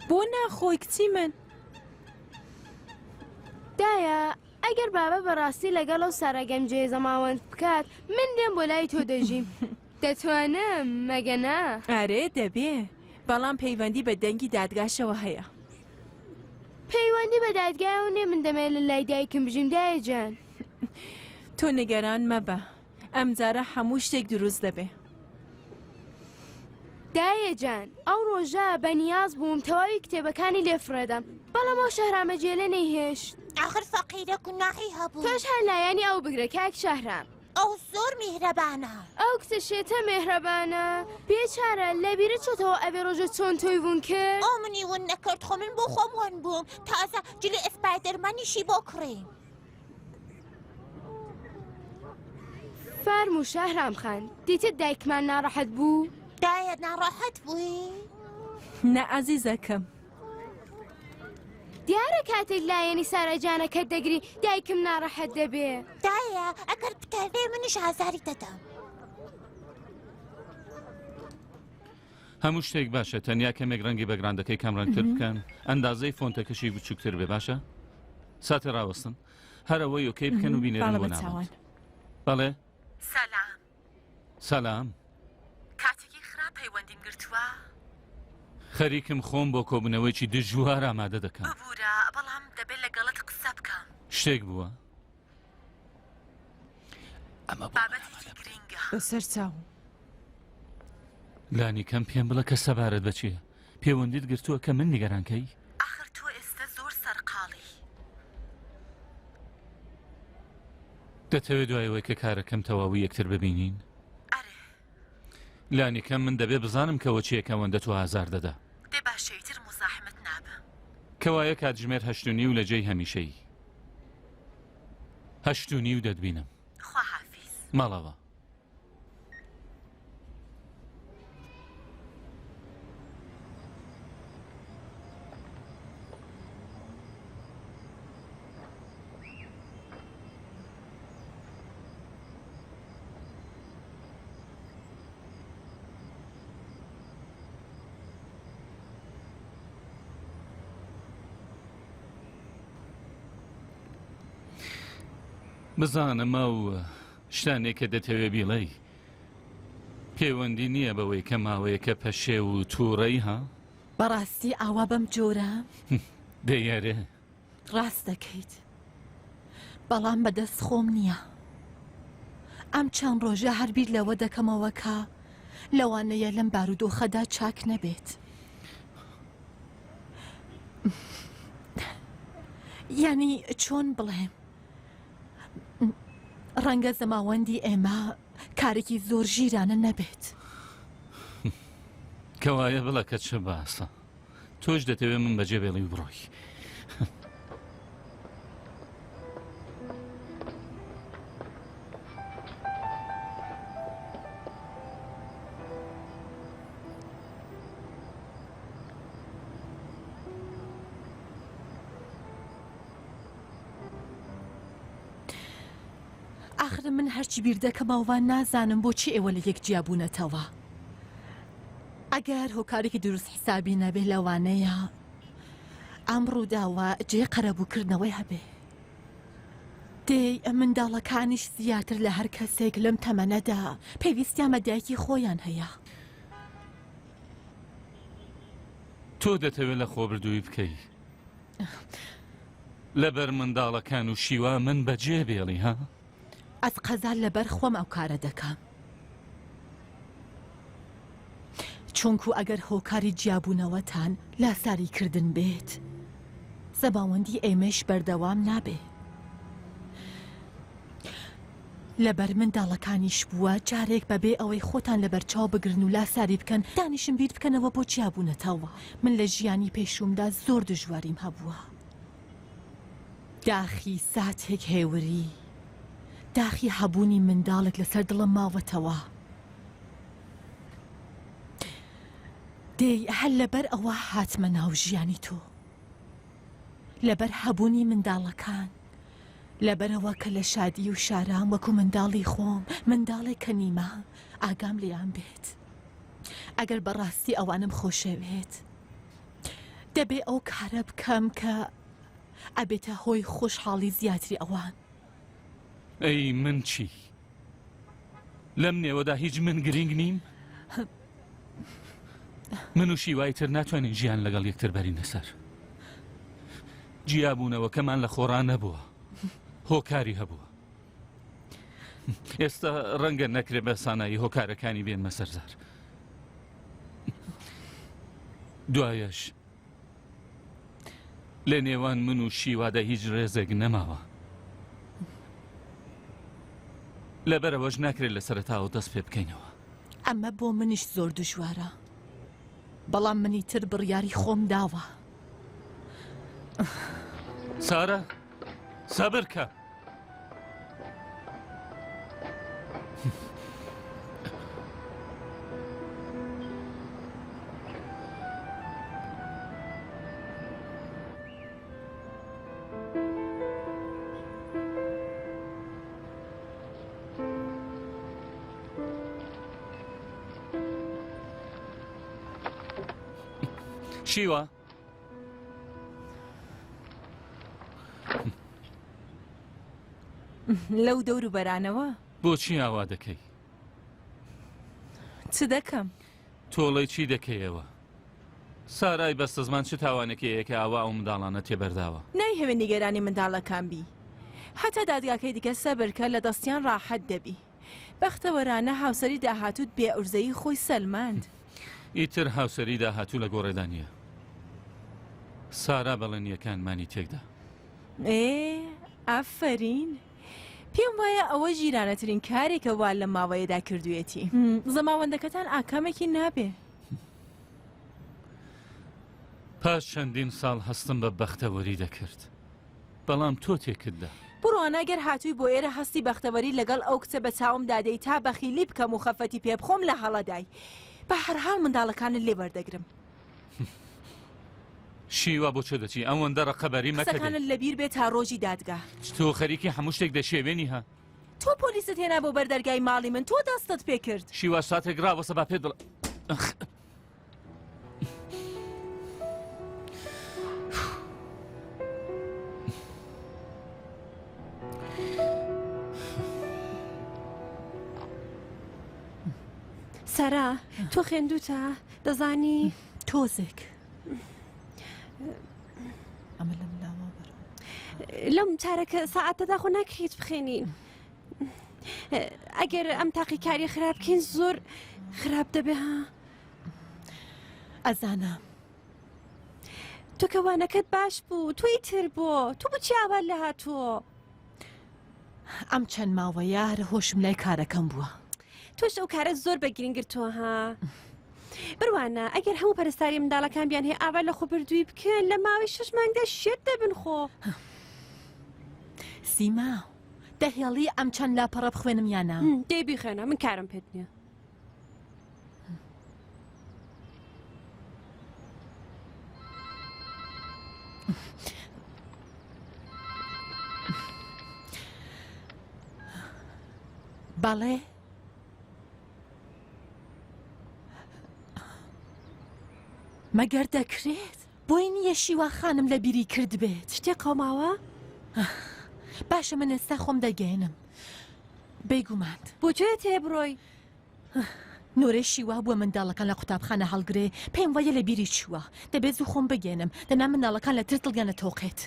بۆ ناخۆی کچی من؟ دایە ئەگەر بابە بەڕاستی لەگەڵ ئەو سارا گەمژەیە زەماوەند بکات من دێم بۆ لای تۆ دەژیم دەتوانم مەگە نا؟ ئەرێ دەبێ بەڵام پەیوەندی بە دەنگی دادگاشەوە هەیە. پەیوەندی بە دادگایەوە نیە من دەمەوێت لە لای دایکم بژیم دایە جان. تۆ نیگەران مەبە ئەمجارە هەموو شتێک دروست دەبێ. دایە جان ئەو ڕۆژە بە نیاز بووم تەواوی کتێبەکانی لێ فڕێدەم بەڵام ئەو شەهرامە جێلە نەیهێشت. ئاخر فەقیرە گوناحی هەبوو. تۆش هەر لایەنی ئەو بگرە کاک شەهرام. ئەو زۆر میهرەبانە. ئەو کچە شێتە مێهرەبانە. بێچارە لەبیرت چۆتەوە ئەوێ ڕۆژە چۆن تۆی ون کرد؟ ئەو منی ون نەکرد خۆ من بۆ خۆم ون بووم تازە جلی ئسپایدەرمانیشی بۆ کڕیم. فەرموو شەهرام خان دیتت دایکمان ناڕەحەت بوو؟ دایە ناڕەحەت بووی؟ نا ئازیزەکەم. دیارە کاتێک لایەنی سارا جانەکەت دەگری دایکم ناڕەحەت دەبێ. دایە ئەگەر بتەوێ منیش ئازاری دەدەم. هەموو شتێک باشە تەنیا کەمێک ڕەنگی بەگراندەکەی کەم ڕەنگتر بکەن ئەندازەی فۆنتەکەشی بچووکتر بێ باشە ساتێ ڕاوەستن هەر ئەوەی okay بکەن و بینێرن بۆ ناوەند بەڵێ سەلام سەلام کاتێکی خراپ پەیوەندیم گرتووە؟ خەریکم خۆم بۆ کۆبوونەوەیەکی دژوار ئامادە دەکەم. ببورە بەڵام دەبێت لەگەڵت قسە بکەم. شتێک بووە؟ ئەمە بۆ بابەتێکی گرینگە. بەسەر چاو. لانی کەم پێم بڵێ کە سەبارەت بە چییە؟ پێوەندیت گرتووە کە من نیگەران کەی؟ ئاخر تۆ ئێستە زۆر سەرقاڵی. دەتەوێ دوای ئەوەی کە کارەکەم تەواو یەکتر ببینین؟ ئەرێ. لانی کەم من دەبێ بزانم کە وەچیەک ئەوەندە تۆ ئازار دەدا. دەی باشە ئیتر موزاحمت نابم. کەوایە کاتژمێر 8:30 لە جێی هەمیشەیی. 8:30 دەتبینم. خواحافیز. ماڵاوا. بزانم ئەو شتانێک کە دەتەوێ بیڵێی پەیوەندی نییە بەوەی کە ماوەیەکە پەشێو و تووڕەی ها؟ بەڕاستی ئاوا بەم جۆرە؟ دەی ئەرێ. ڕاست دەکەیت بەڵام بەدەست خۆم نییە. ئەم چەند ڕۆژە هەر بیر لەوە دەکەمەوە کە لەوانەیە لەم بارودۆخەدا چاک نەبێت. یانی چۆن بڵێم ڕەنگە زەماوەندی ئێمە کارێکی زۆر ژیرانە نەبێت. کەوایە بڵە کە چ باسە تۆش دەتەوێت من بەجێ بێڵی و بڕۆی. ئاخر من هەرچی بیر دەکەمەوە نازانم بۆچی ئێوە لە یەک جیابوونەتەوە. ئەگەر هۆکارێکی دروست حیسابی نەبێ لەوانەیە ئەم ڕووداوە جێ قەرەبووکردنەوەی هەبێ. دەی منداڵەکانیش زیاتر لە هەر کەسێک لەم تەمەنەدا پێویستیان بە دایکی خۆیان هەیە. تۆ دەتەوێت لە خۆبردووی بکەی لەبەر منداڵەکان و شیوا من بەجێ بێڵی ها؟ ئەز قەزا لەبەر خۆم ئەو کارە دەکەم. چونکو ئەگەر هۆکاری جیابوونەوەتان لاساری کردن بێت، زەماوەندی ئێمەیش بەردەوام نابێ. لەبەر منداڵەکانیش بووە جارێک بەبێ ئەوەی خۆتان لەبەرچاو بگرن و لاساری بکەن دانیشن بیر بکەنەوە بۆ جیابوونەتەوە. من لە ژیانی پێشوومدا زۆر دژواریم هەبووە. داخی ساتێک هێوری، داخی هەبوونی منداڵێک لەسەر دڵم ماوەتەوە. دەی هەر لەبەر ئەوە هاتمە ناو ژیانی تۆ. لەبەر هەبوونی منداڵەکان. لەبەرئەوە کە لە شادی و شارام وەکو منداڵی خۆم، منداڵێک کە نیمە، ئاگام لێیان بێت. ئەگەر بەڕاستی ئەوانم خۆشەوێت، دەبێ ئەو کارە بکەم کە ئەبێتە هۆی خۆشحاڵی زیاتری ئەوان. ئەی من چی؟ لەم نێوەدا هیچ من گرینگ نیم؟ من و شیوای تر ناتوانین ژیان لەگەڵ یەکتر بەرینە سەر. جیابوونەوەکەمان لە خۆڕا نەبووە، هۆکاری هەبووە. ئێستا ڕەنگە نەکرێ بە سانایی هۆکارەکانی بێنمە سەرزار. دوایەش لە نێوان من و شیوادا هیچ ڕێزێک نەماوە. لەبەرەوەش ناکرێت لە سەرەتاوە دەست پێ بکەینەوە. ئەمە بۆ منیش زۆر دژوارە. بەڵام منی تر بڕیاری خۆم داوە. سارە سەبر کە. شیوە لەو دەور و بەرانەوە. بۆچی ئاوا دەکەی؟ چ دەکەم؟ تۆڵەی چی دەکەیەوە؟ سارای بەستەزمان چ تاوانێکی هەیە کە ئاوا ئەو منداڵانە تێبەرداوە؟ نایهەوێ نیگەرانی منداڵەکان بی. هەتا دادگاکەی دیکە سەبر کە لە دەستیان ڕاحەت دەبی. بەختەوەرانە هاوسەری داهاتووت بێ عورزەیی خۆی سەلماند. ئیتر هاوسەری داهاتوو لە گۆڕێدا نییە. سارا بەڵێنییەکانمانی تێکدا. ئێ ئافەرین. پێم وایە ئەوە ژیرانەترین کارێکە وا لەم ماوەیەدا کردوویەتی. زەماوەندەکەتان ئاکامێکی نابێ. پاش چەندین ساڵ هەستم بە بەختەوەری دەکرد. بەڵام تۆ تێکت دا. بڕوانە گەر هاتووی بۆ ئێرە هەستی بەختەوەری لەگەڵ ئەو کچە بە چاوم دادێی تا بەخیلی بکەم و خەفەتی پێ بخۆم لە هەڵەدای. بە هەرحاڵ منداڵەکانت لێ وەردەگرم. شیوا بۆ چۆ دەچی ئەوەندە ڕقەبەری مەکە دەی. قسەکانت لەبیر بێ تا ڕۆژی دادگا. تۆ خەریکی هەموو شتێک دەشێوێنی ها. تۆ پۆلیست هێنا بۆ بەر دەرگای ماڵی من تۆ دەستت پێ کرد. شیوا ساتێک ڕاوەستە با پێت بڵێم. سارا تۆ خوێندوتە دەزانی تۆزێک ئەمە لەم لاوە بەرەوە. لەم چارەکە سەعاتەدا خۆ ناکرێت بخێنین. ئەگەر ئەم تاقیکاریە خراپ بکەین زۆر خراپ دەبێ ها. ئەزانم. تۆ کە وانەکەت باش بوو تۆ ئیتر بۆ تۆ بۆچی ئاوا لە هاتووە؟ ئەم چەند ماوەیە هەر هۆشم لای کارەکەم بووە. تۆش ئەو کارە زۆر بە گرنگ گرتووە ها. بڕوانە ئەگەر هەموو پەرستاری منداڵەکان بیان هەیە ئاوا لە خۆبردووی بکەن لە ماوەی شش مانگدا شێت دەبن خۆ. سیما دەهێڵی ئەم چەند لاپەڕە بخوێنم یان نا؟ دەی بیخوێنە من کارم پێت نییە. بەڵێ مەگەر دەکرێت بۆی نییە شیوا خانم لە بیری کردبێت شتێک قەوماوە؟ باشە من ئێستا خۆم دەگەێنم بێگومان بۆ کوێ تێ بڕۆی؟ نۆرەی شیوا بووە منداڵەکان لە قوتابخانە هەڵگرێ پێم وایە لە بیری چووە دەبێت زوو خۆم بگەێنم دەنا منداڵەکان لە ترس دڵیان ئەتۆقێت.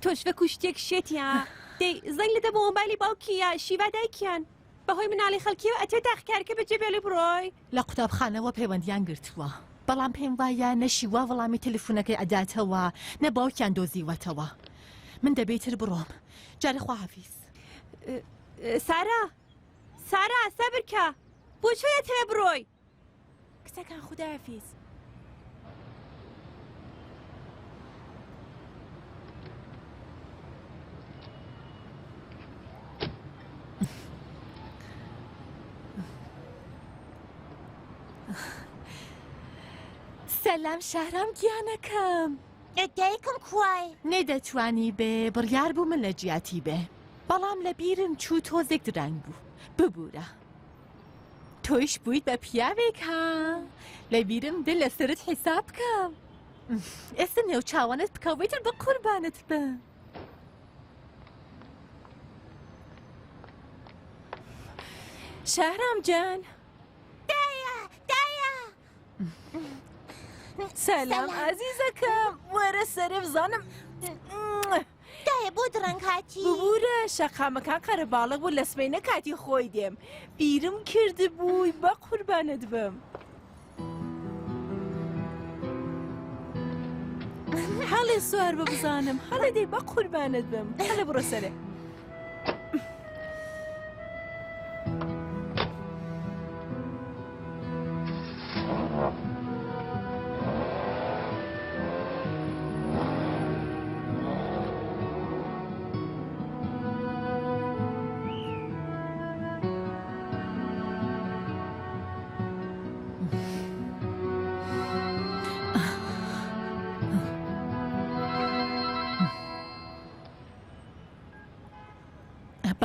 تۆش وەکو شتێک شێتی ها دەی زەنگ لەدە بۆ مۆبایلی باوکی یا شیوا دایکیان بەهۆی مناڵی خەڵکیەوە ئەتوێ تاقیکارەکە بەجێ بێڵی بڕۆی. لە قوتابخانەوە پەیوەندیان گرتووە بەڵام پێم وایە نە شیوا وەڵامی تەلەفونەکەی ئەداتەوە نە باوکیان دۆزیوەتەوە من دەبێ تر بڕۆم جارێ خواحافیز. سارا سارا سەبر کە بۆ کوێ دەتەوێ بڕۆی؟ کچەکان خوداحافیز. سەلام شەهرام گیانەکەم. دایکم کوای؟ نەیدەتوانی بێ بڕیار بوو من لە جیاتی بێ بەڵام لە بیرم چوو تۆزێک درەنگ بوو ببورە. تۆیش بوویت بە پیاوێک ها لە بیرم دێ لەسەرت حیساب بکەم ئێستا نێوچاوانت بکەوە ئیتر بە قوربانت بم. شەهرام جان. دایە دایە. سەلام ئازیزەکەم وەرە سەرێ بزانم. دایە بۆ درەنگ هاتی؟ ببورە شەقامەکان قەرەباڵغ بوو لە سبەینە کاتی خۆی دێم بیرم کردبووی بە قوربانت بم. هەڵێ سوار بە بزانم هەڵێ دەی بە قوربانت بم هەڵێ بڕۆ سەرێ.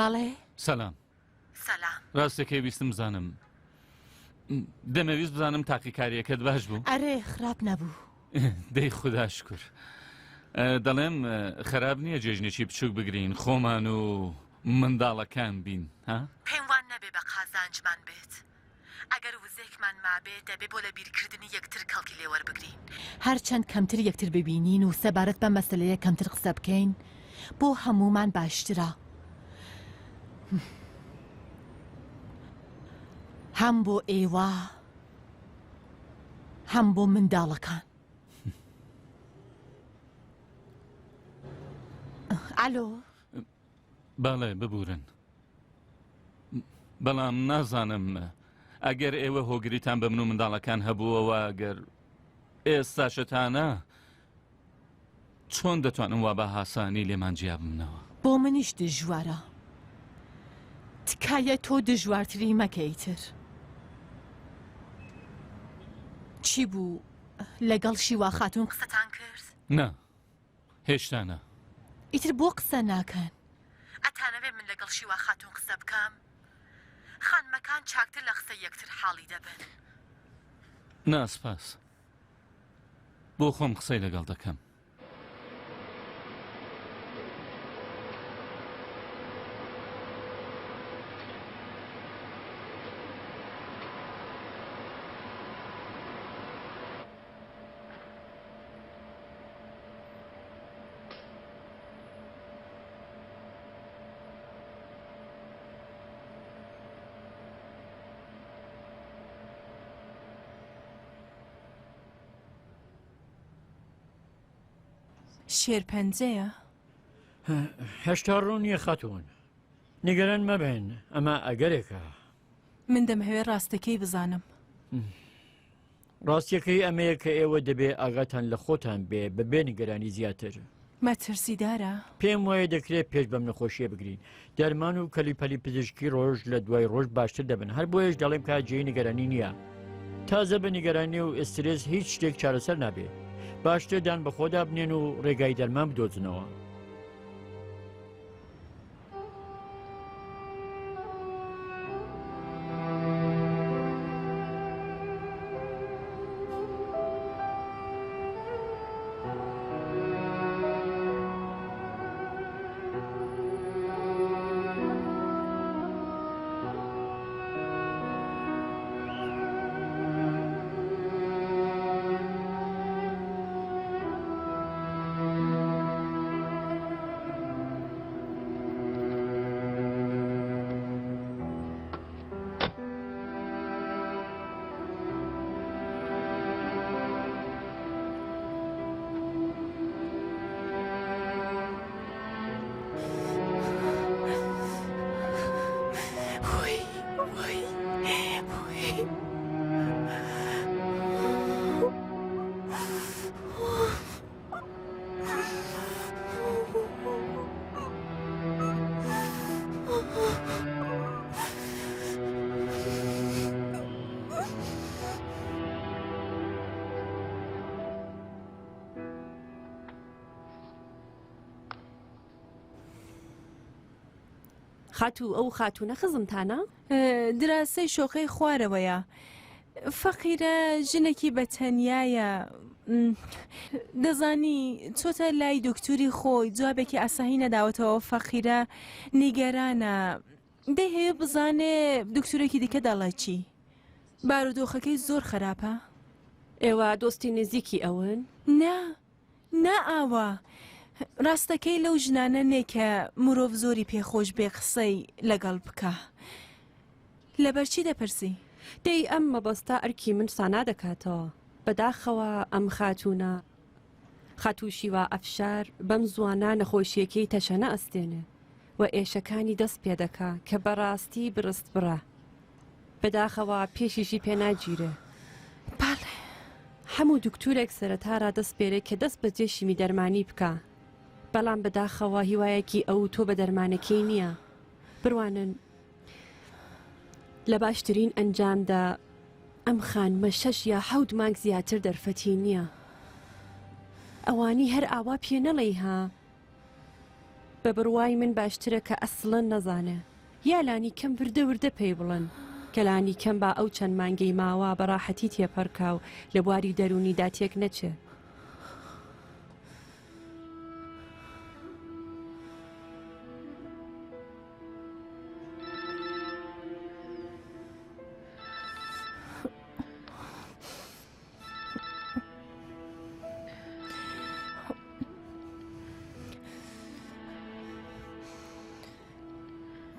بەڵێ سەلام سەلام. ڕاستەکەی ویستم بزانم دەمەویست بزانم تاقیکاریەکەت باش بوو ئەرێ خراپ نەبوو. دەی خودا شکر دەڵێم خراپ نییە جێژنێکی بچووک بگرین خۆمان و منداڵەکان بین ها؟ پێم وان نەبێ بە قازانجمان بێت ئەگەر وزەیەکمان مابێ دەبێ بۆ لەبیرکردنی یەکتر کەڵکی لێ وەربگرین. هەرچەند کەمتر یەکتر ببینین و سەبارەت بەم مەسەلەیە کەمتر قسە بکەین بۆ هەموومان باشترە. هەم بۆ ئێوە هەم بۆ منداڵەکان. ئەلۆ. بەڵێ ببورن بەڵام نازانم ئەگەر ئێوە هۆگریتان بە من و منداڵەکان هەبووەوە گەر ئێستاشتانە چۆن دەتوانم وا بە هاسانی لێمان جیا ببنەوە؟ بۆ منیش دژوارە. تکایە تۆ دژوارتری مەکە ئیتر. چی بوو لەگەڵ شیوا خاتوون قسەتان کرد؟ نا هێشتا نا. ئیتر بۆ قسە ناکەن؟ ئەتانەوێ من لەگەڵ شیوا خاتوون قسە بکەم؟ خانمەکان چاکتر لە قسەی یەکتر حاڵی دەبن. نا سپاس. بۆ خۆم قسەی لەگەڵ دەکەم. شێرپەنجەیە؟ هێشتا ڕوون نییە خاتوون. نیگەران مەبن، ئەمە ئەگەرێکە. من دەمهەوێ ڕاستەکەی بزانم. ڕاستیەکەی ئەمەیە کە ئێوە دەبێ ئاگاتان لە خۆتان بێ بە بێ نیگەرانی زیاتر. مەترسیدارە؟ پێم وایە دەکرێت پێش بەم نەخۆشیە بگرین. دەرمان و کەلیپەلی پزیشکی ڕۆژ لە دوای ڕۆژ باشتر دەبن هەر بۆیەش دەڵێم کە جێی نیگەرانی نییە. تازە بە نیگەرانی و ئسترێس هیچ شتێک چارەسەر نابێ. باشتر دان بەخۆدا بنێن و ڕێگای دەرمان بدۆزنەوە. خاتوو ئەو خاتوونە خزمتانە؟ دراسەی شۆقەی خوارەوەیە. فەقیرە ژنێکی بە تەنیایە. دەزانی چۆتە لای دکتوری خۆی جوابێکی ئاسایی نەداوەتەوە فەقیرە نیگەرانە دەیهەوێ بزانێ دکتورێکی دیکە دەڵێ چی. بارودۆخەکەی زۆر خراپە. ئێوە دۆستی نزیکی ئەون؟ نا نا ئاوا ڕاستەکەی لەو ژنانە نێ کە مرۆڤ زۆری پێ خۆش بێ قسەی لەگەڵ بکا. لەبەر چی دەپرسی؟ دەی ئەم مەبەستە ئەرکی من سانا دەکاتەوە. بەداخەوە ئەم خاتوونە، خاتوو شیوا ئەفشار، بەم زووانە نەخۆشییەکەی تەشەنە ئەستێنێ و ئێشەکانی دەست پێ دەکا کە بەڕاستی بڕستبڕە. بەداخەوە پێشیشی پێ ناگیرێ. بەڵێ. هەموو دوکتورێک سەرەتا رادەسپێرێ کە دەست بەجێ شیمی دەرمانی بکا. بەڵام بەداخەوە هیوایەکی ئەوتۆ بە دەرمانەکەی نییە. بڕوانن لە باشترین ئەنجامدا ئەم خانمە شەش یا حەوت مانگ زیاتر دەرفەتی نییە. ئەوانی هەر ئاوا پێ نەڵێی ها. بە بڕوای من باشترە کە ئەسڵەن نەزانێ. یا لانی کەم وردە وردە پێی بڵێن کە لانی کەم با ئەو چەند مانگەی ماوە بە ڕاحەتی تێپەڕکا و لە بواری دەروونیدا تێک نەچێ.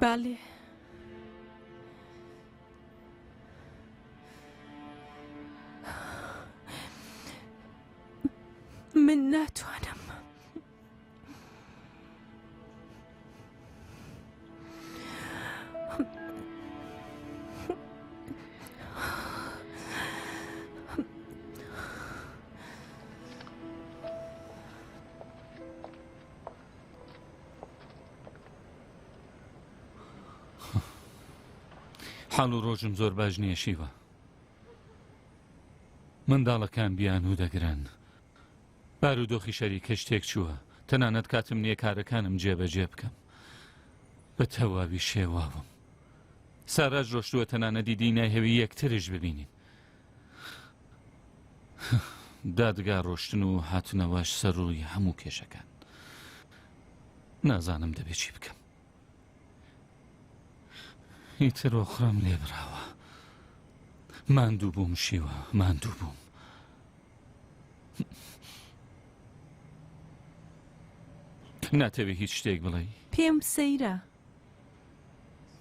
بەڵێ. من ناتوانم. حاڵ و ڕۆژم زۆر باش نییە شیوە منداڵەکان بیانوو دەگرن بارودۆخی شەریکەش تێکچووە، تەنانەت کاتم نییە کارەکانم جێبەجێ بکەم. بە تەواوی شێواوم. ساراش ڕۆشتووە تەنانەت ئیدی نایهەوی یەکترش ببینین. دادگا ڕۆشتن و هاتنەوەش سەرڕووی هەموو کێشەکان. نازانم دەبێ چی بکەم. ئیتر ئۆقرەم لێ براوە. ماندوو بووم شیوە، ماندوو بووم. ناتەوێ هیچ شتێک بڵێی؟ پێم سەیرە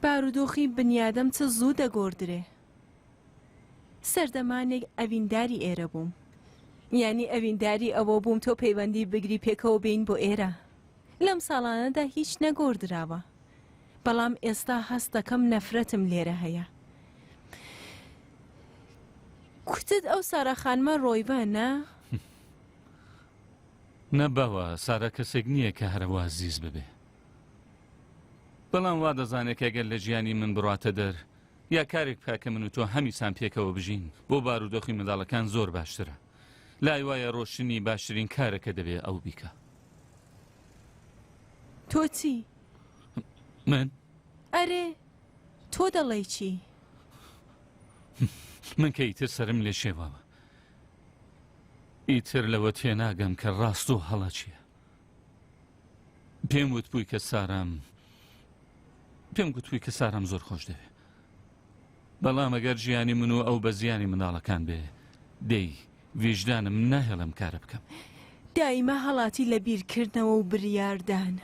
بارودۆخی بنیادەم چ زوو دەگۆڕدرێ. سەردەمانێک ئەوینداری ئێرە بووم. یانی ئەوینداری ئەوە بووم تۆ پەیوەندی بگری پێکەوە بێین بۆ ئێرە. لەم ساڵانەدا هیچ نەگۆڕدراوە. بەڵام ئێستا هەست دەکەم نەفرەتم لێرە هەیە. کوتت ئەو سارا خانمە ڕۆیڤە، نا؟ نا باوە، سارا کەسێک نییە کە هەروا زیز ببێ. بەڵام وا دەزانێ کە گەر لە ژیانی من بڕاتە دەر یا کارێک بکا کە من و تۆ هەمیسان پێکەوە بژین، بۆ بارودۆخی منداڵەکان زۆر باشترە. لای وایە ڕۆشتنی باشترین کارە کە دەبێ ئەو بیکا. تۆ چی؟ من؟ ئەرێ تۆ دەڵێی چی؟ من کە ئیتر سەرم لێ شێواوە. ئیتر لەوە تێناگەم کە ڕاست و هەڵە چییە. پێم وتبووی کە سارام پێم گوتبووی کە سارام زۆر خۆش دەوێ. بەڵام ئەگەر ژیانی من و ئەو بە زیانی منداڵەکان بێ، دەی ویژدانم ناهێڵێ ئەم کارە بکەم. دایمە هەڵاتی لە بیرکردنەوە و بریاردان.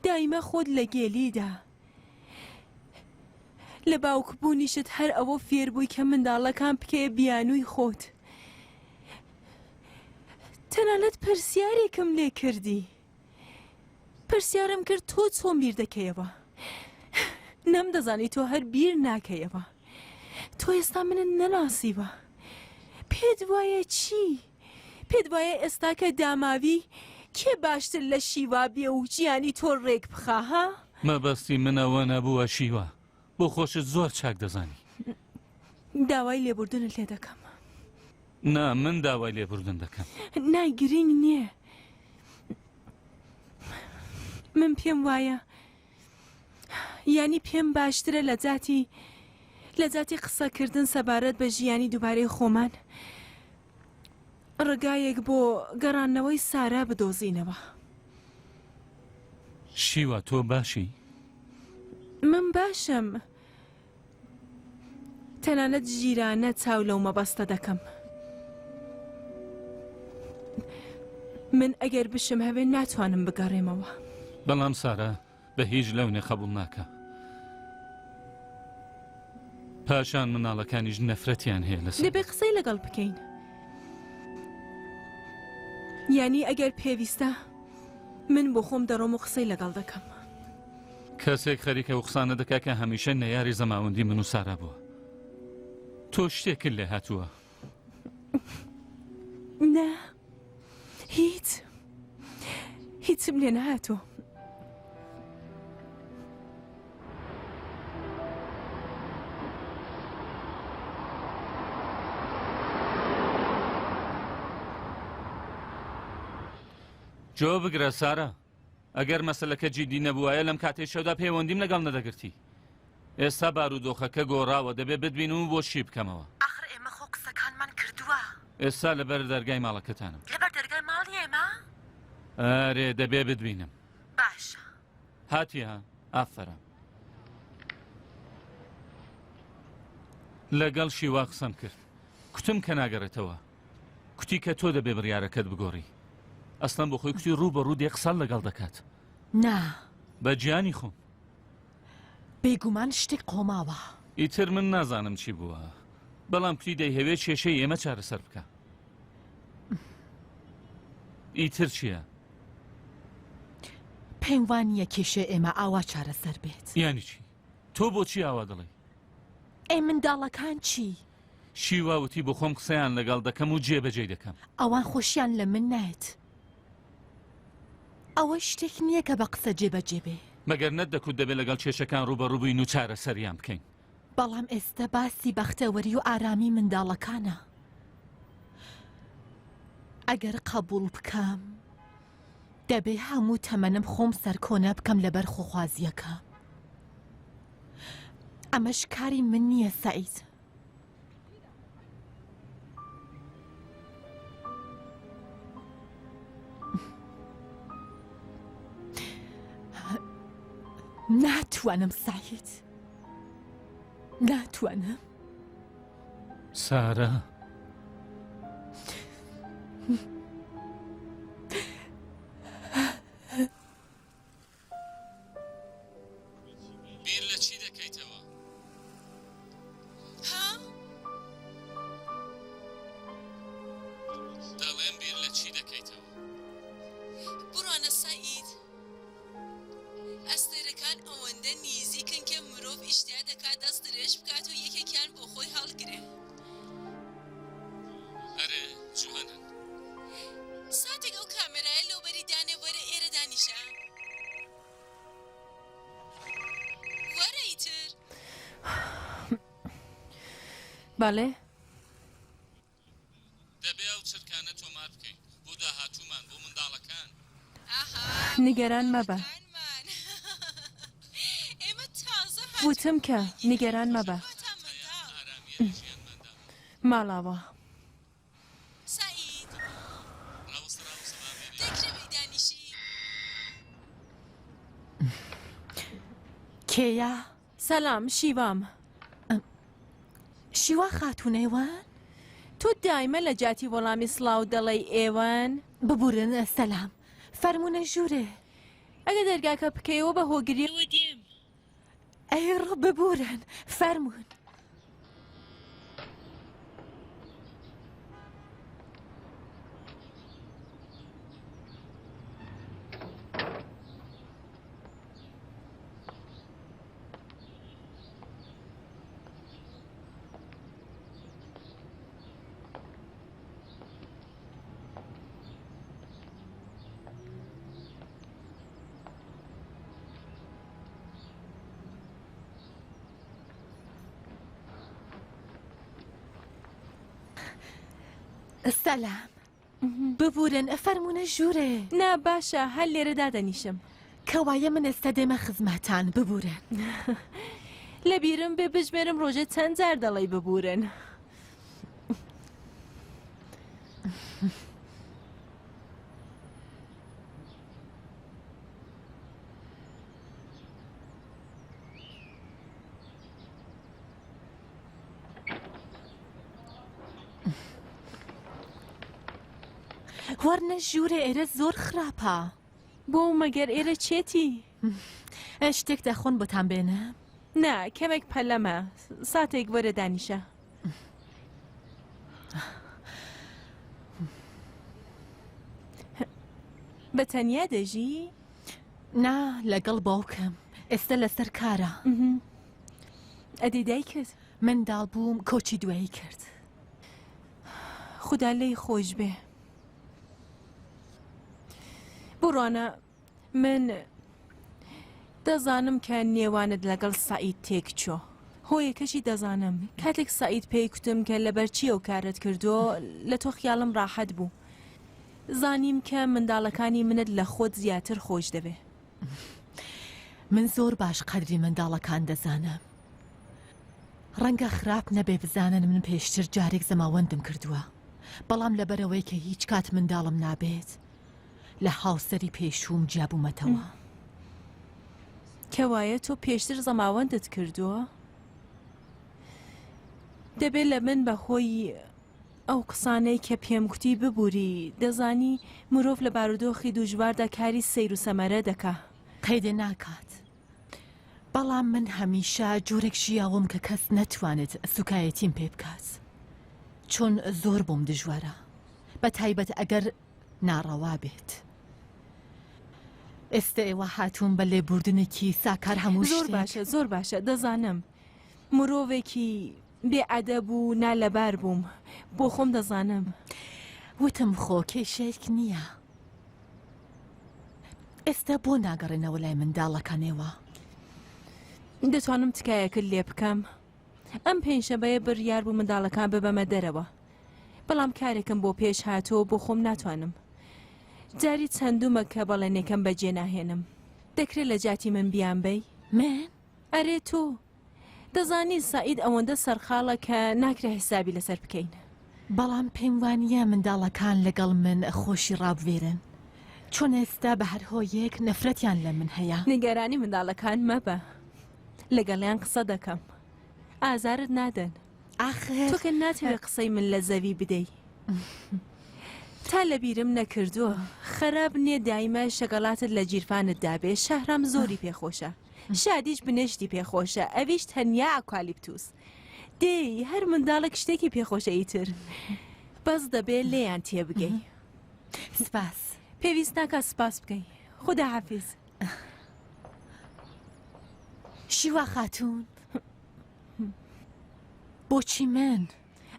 دایمە خۆت لە گێلیدا. لە باوکبوونیشت هەر ئەوە فێربووی کە منداڵەکان بکەیە بیانووی خۆت. تەنانەت پرسیارێکم لێ کردی. پرسیارم کرد تۆ چۆن بیر دەکەیەوە؟ نەمدەزانی تۆ هەر بیر ناکەیەوە. تۆ ئێستا منت نەناسیوە. پێت وایە چی؟ پێت وایە ئێستا کە داماوی کێ باشتر لە شیوا بێ و ژیانی تۆ ڕێک بخا ها؟ مەبەستی من ئەوە نەبووە شیوا، بۆ خۆشت زۆر چاک دەزانی. داوای لێبوردنت لێ دەکەم. نا من داوای لێبوردن دەکەم. نا گرینگ نییە. من پێم وایە یانی پێم باشترە لە جاتی لە جاتی قسەکردن سەبارەت بە ژیانی دووبارەی خۆمان ڕگایەک بۆ گەڕانەوەی سارا بدۆزینەوە. شیوا تۆ باشی؟ من باشم. تەنانەت ژیرانە چاو لەو مەبەستە دەکەم. من ئەگەر بشم هەبێ ناتوانم بگەڕێمەوە. بەڵام سارا بە هیچ لەونێ قەبوڵ ناکا. پاشان منداڵەکانیش نەفرەتیان هەیە لە سارا. دەبێ قسەی لەگەڵ بکەین. یانی ئەگەر پێویستە من بۆ خۆم دەڕۆم و قسەی لەگەڵ دەکەم. کەسێک خەریکە ئەو قسانە دەکا کە هەمیشە نەیاری زەماوەندی من و سارا بووە. تۆ شتێکت لێ هاتووە. نا هیچ هیچم لێ نەهاتووە. جۆ بگرە سارا. ئەگەر مەسەلەکە جیدی نەبووایە لەم کاتەی شەودا پەیوەندیم لەگەڵ نەدەگرتی. ئێستا بارودۆخەکە گۆڕاوە دەبێ بتبینم و بۆ شی بکەمەوە. ئاخر ئێمە خۆ قسەکانمان کردووە. ئێستا لەبەر دەرگای ماڵەکەتانم. لەبەر دەرگای ماڵی ئێمە؟ ئەرێ دەبێ بتبینم. باشە. هاتی ها؟ ئافەرم. لەگەڵ شیوا قسەم کرد. کوتم کە ناگەڕێتەوە. کوتی کە تۆ دەبێ بڕیارەکەت بگۆڕی. ئەسڵەن بۆ خۆی کوتی ڕوو بە ڕوو دێ قسەت لەگەڵ دەکات. نا. بە گیانی خۆم. بێگومان شتێک قۆماوە. ئیتر من نازانم چی بووە. بەڵام کوتی دەیهەوێ کێشەی ئێمە چارەسەر بکا. ئیتر چییە؟ پێم وا نییە کێشەی ئێمە ئاوا چارەسەر بێت. یانی چی؟ تۆ بۆچی ئاوا دەڵێی؟ ئەی منداڵەکان چی؟ شیوا وتی بۆخۆم قسەیان لەگەڵ دەکەم و جێبەجێی دەکەم. ئەوان خۆشیان لە من نایەت. ئەوە شتێک نییە کە بە قسە جێبەجێ بێ. مەگەر نەتدەکوت دەبێ لەگەڵ کێشەکان ڕووبەڕوو بین و چارەسەریان بکەین؟ بەڵام ئێستە باسی بەختەوەری و ئارامی منداڵەکانە. ئەگەر قەبووڵ بکەم، دەبێ هەموو تەمەنم خۆم سەرکۆنە بکەم لەبەر خۆخوازییەکە. ئەمەش کاری من نییە سەعید. ناتوانم سەعید. ناتوانم. سارا. بیر لە چی دەکەیتەوە؟ ها؟ دەڵێم بیر لە چی دەکەیتەوە؟ بڕوانە سەعید، ئەستێرەکان ئەوەندە نیزیکن کە مرۆڤ ئیشتیا دەکات دەست درێژ بکات و یەکێکیان بۆ خۆی هەڵگرێ. ئەرێ جوانن. ساتێک ئەو کامێرایە لەوبەری دانێ وەرە ئێرە دانیشە. وەرە ئیتر. بەڵێ. دەبێ ئەو چرکانە تۆمار بکەین بۆ داهاتوومان بۆ منداڵەکان. نیگەران مەبە. وتم کە نیگەران مەبە. ماڵاوا. کێیە؟ سەلام شیوام. شیوا خاتوون ئێوەن؟ تۆ دایمە لە جیاتی وەڵامی سڵاو دەڵێی ئێوەن؟ ببورن سەلام. فەرموونە ژوورێ. ئەگەر دەرگاکە بکەیەوە بە هۆگریەوە دێم. ئەی ڕۆ ببورن فەرموون. سەلام. ببورن فەرموونە ژوورێ. نا باشە هەر لێرە دادەنیشم. کەوایە من ئێستا دێمە خزمەتان ببورن. لەبیرم بێ بژمێرم ڕۆژێ چەند جار دەڵێی ببورن. وەرنە ژوورێ ئێرە زۆر خراپە. بۆ مەگەر ئێرە چێتی؟ شتێک دەخۆن بۆتان بێنم؟ نا کەمێک پەلەمە ساتێک وەرە دانیشە. بە تەنیا دەژی؟ نا لەگەڵ باوکم ئێستا لەسەر کارە. ئەدی دایکت؟ منداڵ بووم کۆچی دوایی کرد. خودا لێی خۆش بێ. بڕوانە من دەزانم کە نێوانت لەگەڵ سەعید تێک چۆ. هۆیەکەشی دەزانم. کاتێک سەعید پێی کوتم کە لەبەر چی ئەو کارەت کردووە لە تۆ خیاڵم ڕاحەت بوو. زانیم کە منداڵەکانی منت لە خۆت زیاتر خۆش دەوێ. من زۆر باش قەدری منداڵەکان دەزانم. ڕەنگە خراپ نەبێ بزانن من پێشتر جارێک زەماوەندم کردووە، بەڵام لەبەرئەوەی کە هیچ کات منداڵم نابێت، لە هاوسەری پێشووم جیابوومەتەوە. کەوایە تۆ پێشتر زەماوەندت کردووە؟ دەبێ لە من بە هۆی ئەو قسانەی کە پێم کوتی ببووری، دەزانی مرۆڤ لە بارودۆخی دوژواردا کاری سەیر و سەمەرە دەکا. قەیدێ ناکات. بەڵام من هەمیشە جۆرێک ژیاوم کە کەس نەتوانێت سوکایەتیم پێ بکات. چون زۆر بۆم دژوارە. بە تایبەت ئەگەر ناڕەوا بێت. ئێستە ئێوە هاتوون بە لێبوردنێکی ساکار هەموو زۆر شتێک. باشە زۆر باشە دەزانم مرۆڤێکی بێ ئەدەب و نالەبار بووم بۆ خۆم دەزانم. وتم خۆ کێشەیەک نییە. ئێستا بۆ ناگەڕێنەوە لای منداڵەکانێوە؟ دەتوانم تکایەکت لێ بکەم؟ ئەم پێنجشەمەیە بڕیار بوو منداڵەکان ببەمە دەرەوە بەڵام کارێکم بۆ پێش هاتووە بۆ خۆم ناتوانم. جاری چەندومە کە بەڵێنێکم بەجێ ناهێنم. دەکرێت لە جیاتی من بیانبەی؟ من؟ ئەرێ تۆ. دەزانی سەعید ئەوەندە سەرقاڵە کە ناکرێ حیسابی لەسەر بکەین. بەڵام پێم وانییە منداڵەکان لەگەڵ من خۆشی ڕابوێرن. چون ئێستا بە هەر هۆیەک نەفرەتیان لە من هەیە. نیگەرانی منداڵەکان مەبە. لەگەڵیان قسە دەکەم. ئازارت نادەن. ئاخر. تۆ کە ناتەوێ قسەی من لە زەوی بدەی. تا لەبیرم نەکردووە. خەراپ نییە دایمە شەگەڵاتت لە گیرفانت دابێ، شەهرام زۆری پێ خۆشە. شادیش بنێشتی پێ خۆشە، ئەویش تەنیا ئەکالیپتوس. دەی هەر منداڵێک شتێکی پێ خۆشە ئیتر. بەس دەبێ لێیان تێبگەی. سپاس. پێویست ناکا سپاس بکەی. خودا حافیز. شیوا خاتوون بۆچی من؟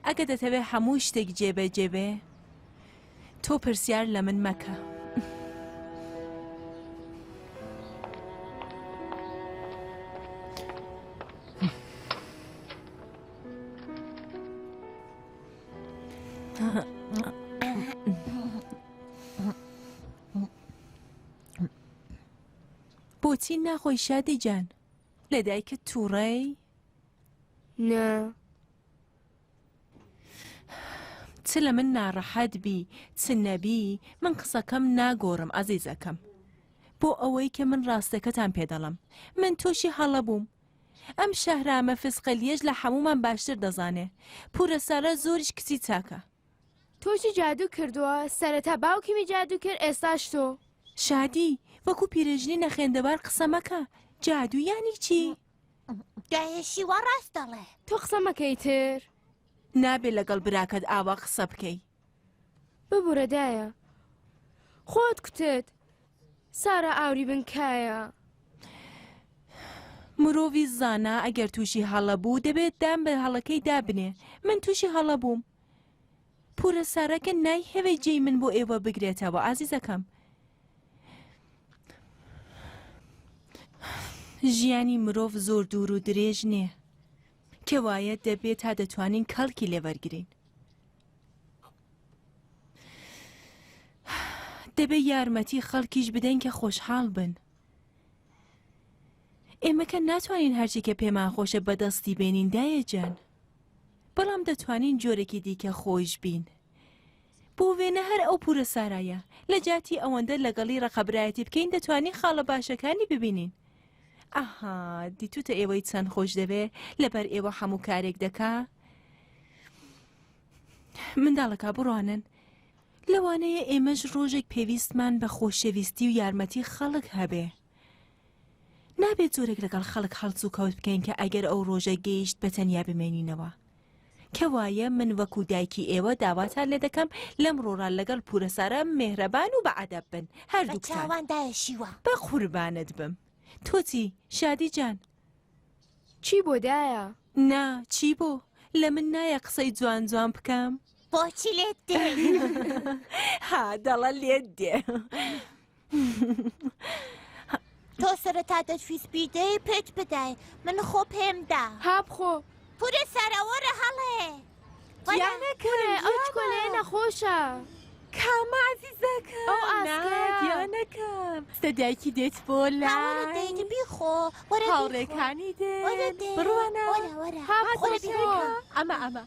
ئەگە دەتەوێ هەموو شتێک جێبەجێ بێ تۆ پرسیار لە من مەکە. بۆچی ناخۆی شادی جان؟ لە دایکت تووڕەی؟ نا. چ لە من ناڕەحەت بی چ نەبی من قسەکەم ناگۆڕم ئازیزەکەم. بۆ ئەوەی کە من ڕاستەکەتان پێ دەڵێم. من تووشی هەڵە بووم. ئەم شەهرامە فسقلیەش لە حەموومان باشتر دەزانێ. پورە سارا زۆریش کچی چاکە. تۆشی جادوو کردووە سەرەتا باوکیمی جادوو کرد ئێستاش تۆ. شادی، وەکو پیرێژنی نەخوێندەوار قسە مەکە، جادوو یانی چی؟ دایە شیوا ڕاست دەڵێ. تۆ قسە مەکە ئیتر. نابێ لەگەڵ براکەت ئاوا قسە بکەی. ببورە دایە خۆت کوتت سارا ئاوری بن کایە. مرۆڤی زانا ئەگەر تووشی هەڵە بوو دەبێت دان بە هەڵەکەی دابنێ من تووشی هەڵە بووم پورە سارەکە نایهەوێ جێی من بۆ ئێوە بگرێتەوە ئازیزەکەم ژیانی مرۆڤ زۆر دوور و درێژ نییە کەوایە دەبێت تا دەتوانین کەڵکی لێوەرگین دەبێ یارمەتی خەڵکیش بدەین کە خۆشحاڵ بن. ئێمە کە ناتوانین هەرچی کە پێمان خۆشە بەدەستی بێنین دایە جان. بەڵام دەتوانین جۆرێکی دیکە خۆش بین. بۆ وێنە هەر ئەو پورە سارایە لە جاتی ئەوەندە لەگەڵی ڕقەبرایەتی بکەین دەتوانین خاڵە باشەکانی ببینین. ئەها دیتوتە ئێوەی چەند خۆش دەوێ لەبەر ئێوە هەموو کارێک دەکا؟ منداڵەکە بڕوانن لەوانەیە ئێمەش ڕۆژێک پێویستمان بە خۆشەویستی و یارمەتی خەڵک هەبێ. نابێت جۆرێک لەگەڵ خەڵک هەڵسوکەوت بکەین کە ئەگەر ئەو ڕۆژە گەیشت بە تەنیا بمێنینەوە. کەوایە من وەکو دایکی ئێوە داواتان لێ دەکەم لەم ڕۆڕا لەگەڵ پورە سارا مێهرەبان و بە عەدەب بن هەردووکتان. بە چاوان دایە شیوا. بە قوربانت بم. تۆ چی شادی جان؟ چی بۆ دایە؟ نا چی بۆ؟ لە من نایە قسەی جوان جوان بکەم؟ بۆچی لێت دێ؟ ها دەڵە لێت دێ. تۆ سەرەتا دەتویست بیدەی پێت بدای من خۆ پێم دا. ها بخۆ. پورە سارا وەرە هەڵێ. گیانەکەم ئەو چکۆلەیە نەخۆشە. کامە عەزیزەکەم؟ ئەو ئاسکەیە. نا گیانەکەم. ستە دایکی دێت بۆ لای. وەرە دەیت بیخۆ. وەرە بیخۆ. هاوڕێکانی دێن. وەرە دێ. بڕوانە. وەرە وەرە. ها بخۆ وەرە بیخۆ. ئەمە ئەمە.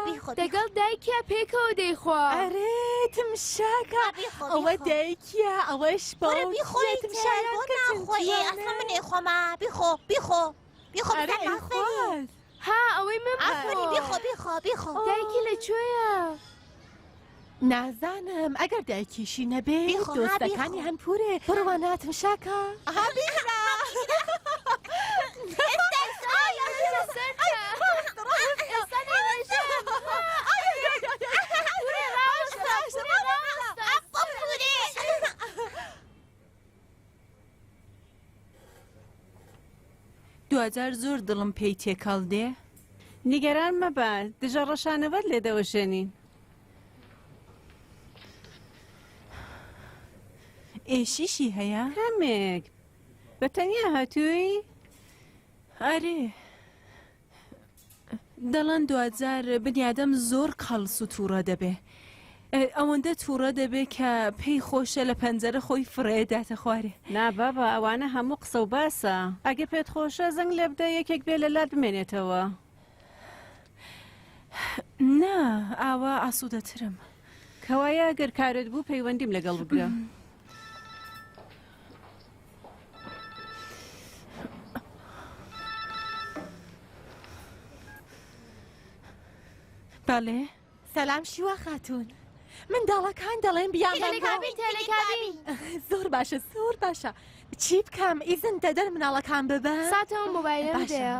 بیخۆ. دەگەڵ دایکیا پێکەوە دەیخوا. ئەرێ تمشاکە. ها بیخۆ ئەوە بیخۆ. دایکیە ئەوەش وەرە باوکیە بیخۆ ئیتر تمشایان بۆ کە چەند ناخۆی ئێ ئەسڵەن جوانە. من ئەیخۆما بیخۆ بیخۆ بیخۆ ئەرێ بزانم ئافەرین. ئەیخوات. ها ئەوەی من ئافەرین بخۆ. بیخۆ بیخۆ بیخۆ. دایکی لە کوێیە؟ نازانم ئەگەر دایکیشی نەبێ بیخۆ ها دۆستەکانی بیخۆ. هەن پورێ بڕوانە تمشاکە. ها بیخۆ. ئێستا ئێستا ئای ئای سەرتە. ئێستا دەیڕێژم. پورێ ڕاوەستە پورێ ڕاوەستە. ئەفۆ پورێ. دواجار زۆر دڵم پێی تێکەڵ دێ. نیگەران مەبە، دژە ڕەشانەوەت لێ دەوەشێنین. ئێشیشی هەیە؟ کەمێک. بە تەنیا هاتووی؟ ئەرێ. دەڵێن دواجار بنیادەم زۆر قەڵس و تووڕە دەبێ. ئەوەندە تووڕە دەبێ کە پێی خۆشە لە پەنجەرە خۆی فڕێ داتە خوارێ. نا بابە ئەوانە هەموو قسە و باسە. ئەگەر پێت خۆشە زەنگ لێ بدە یەکێک بێ لە لات بمێنێتەوە. نا ئاوا ئاسوودەترم. کەوایە گەر کارت بوو پەیوەندیم لەگەڵ بگرە. بەڵێ؟ سەلام شیوا خاتوون. منداڵەکان دەڵێن بیان تەلەکابین تەلەکابین. زۆر باشە زۆر باشە. چی بکەم ئیزن دەدەن مناڵەکان ببەم؟ ساتەوە مۆبایلم باشە. بدەیە.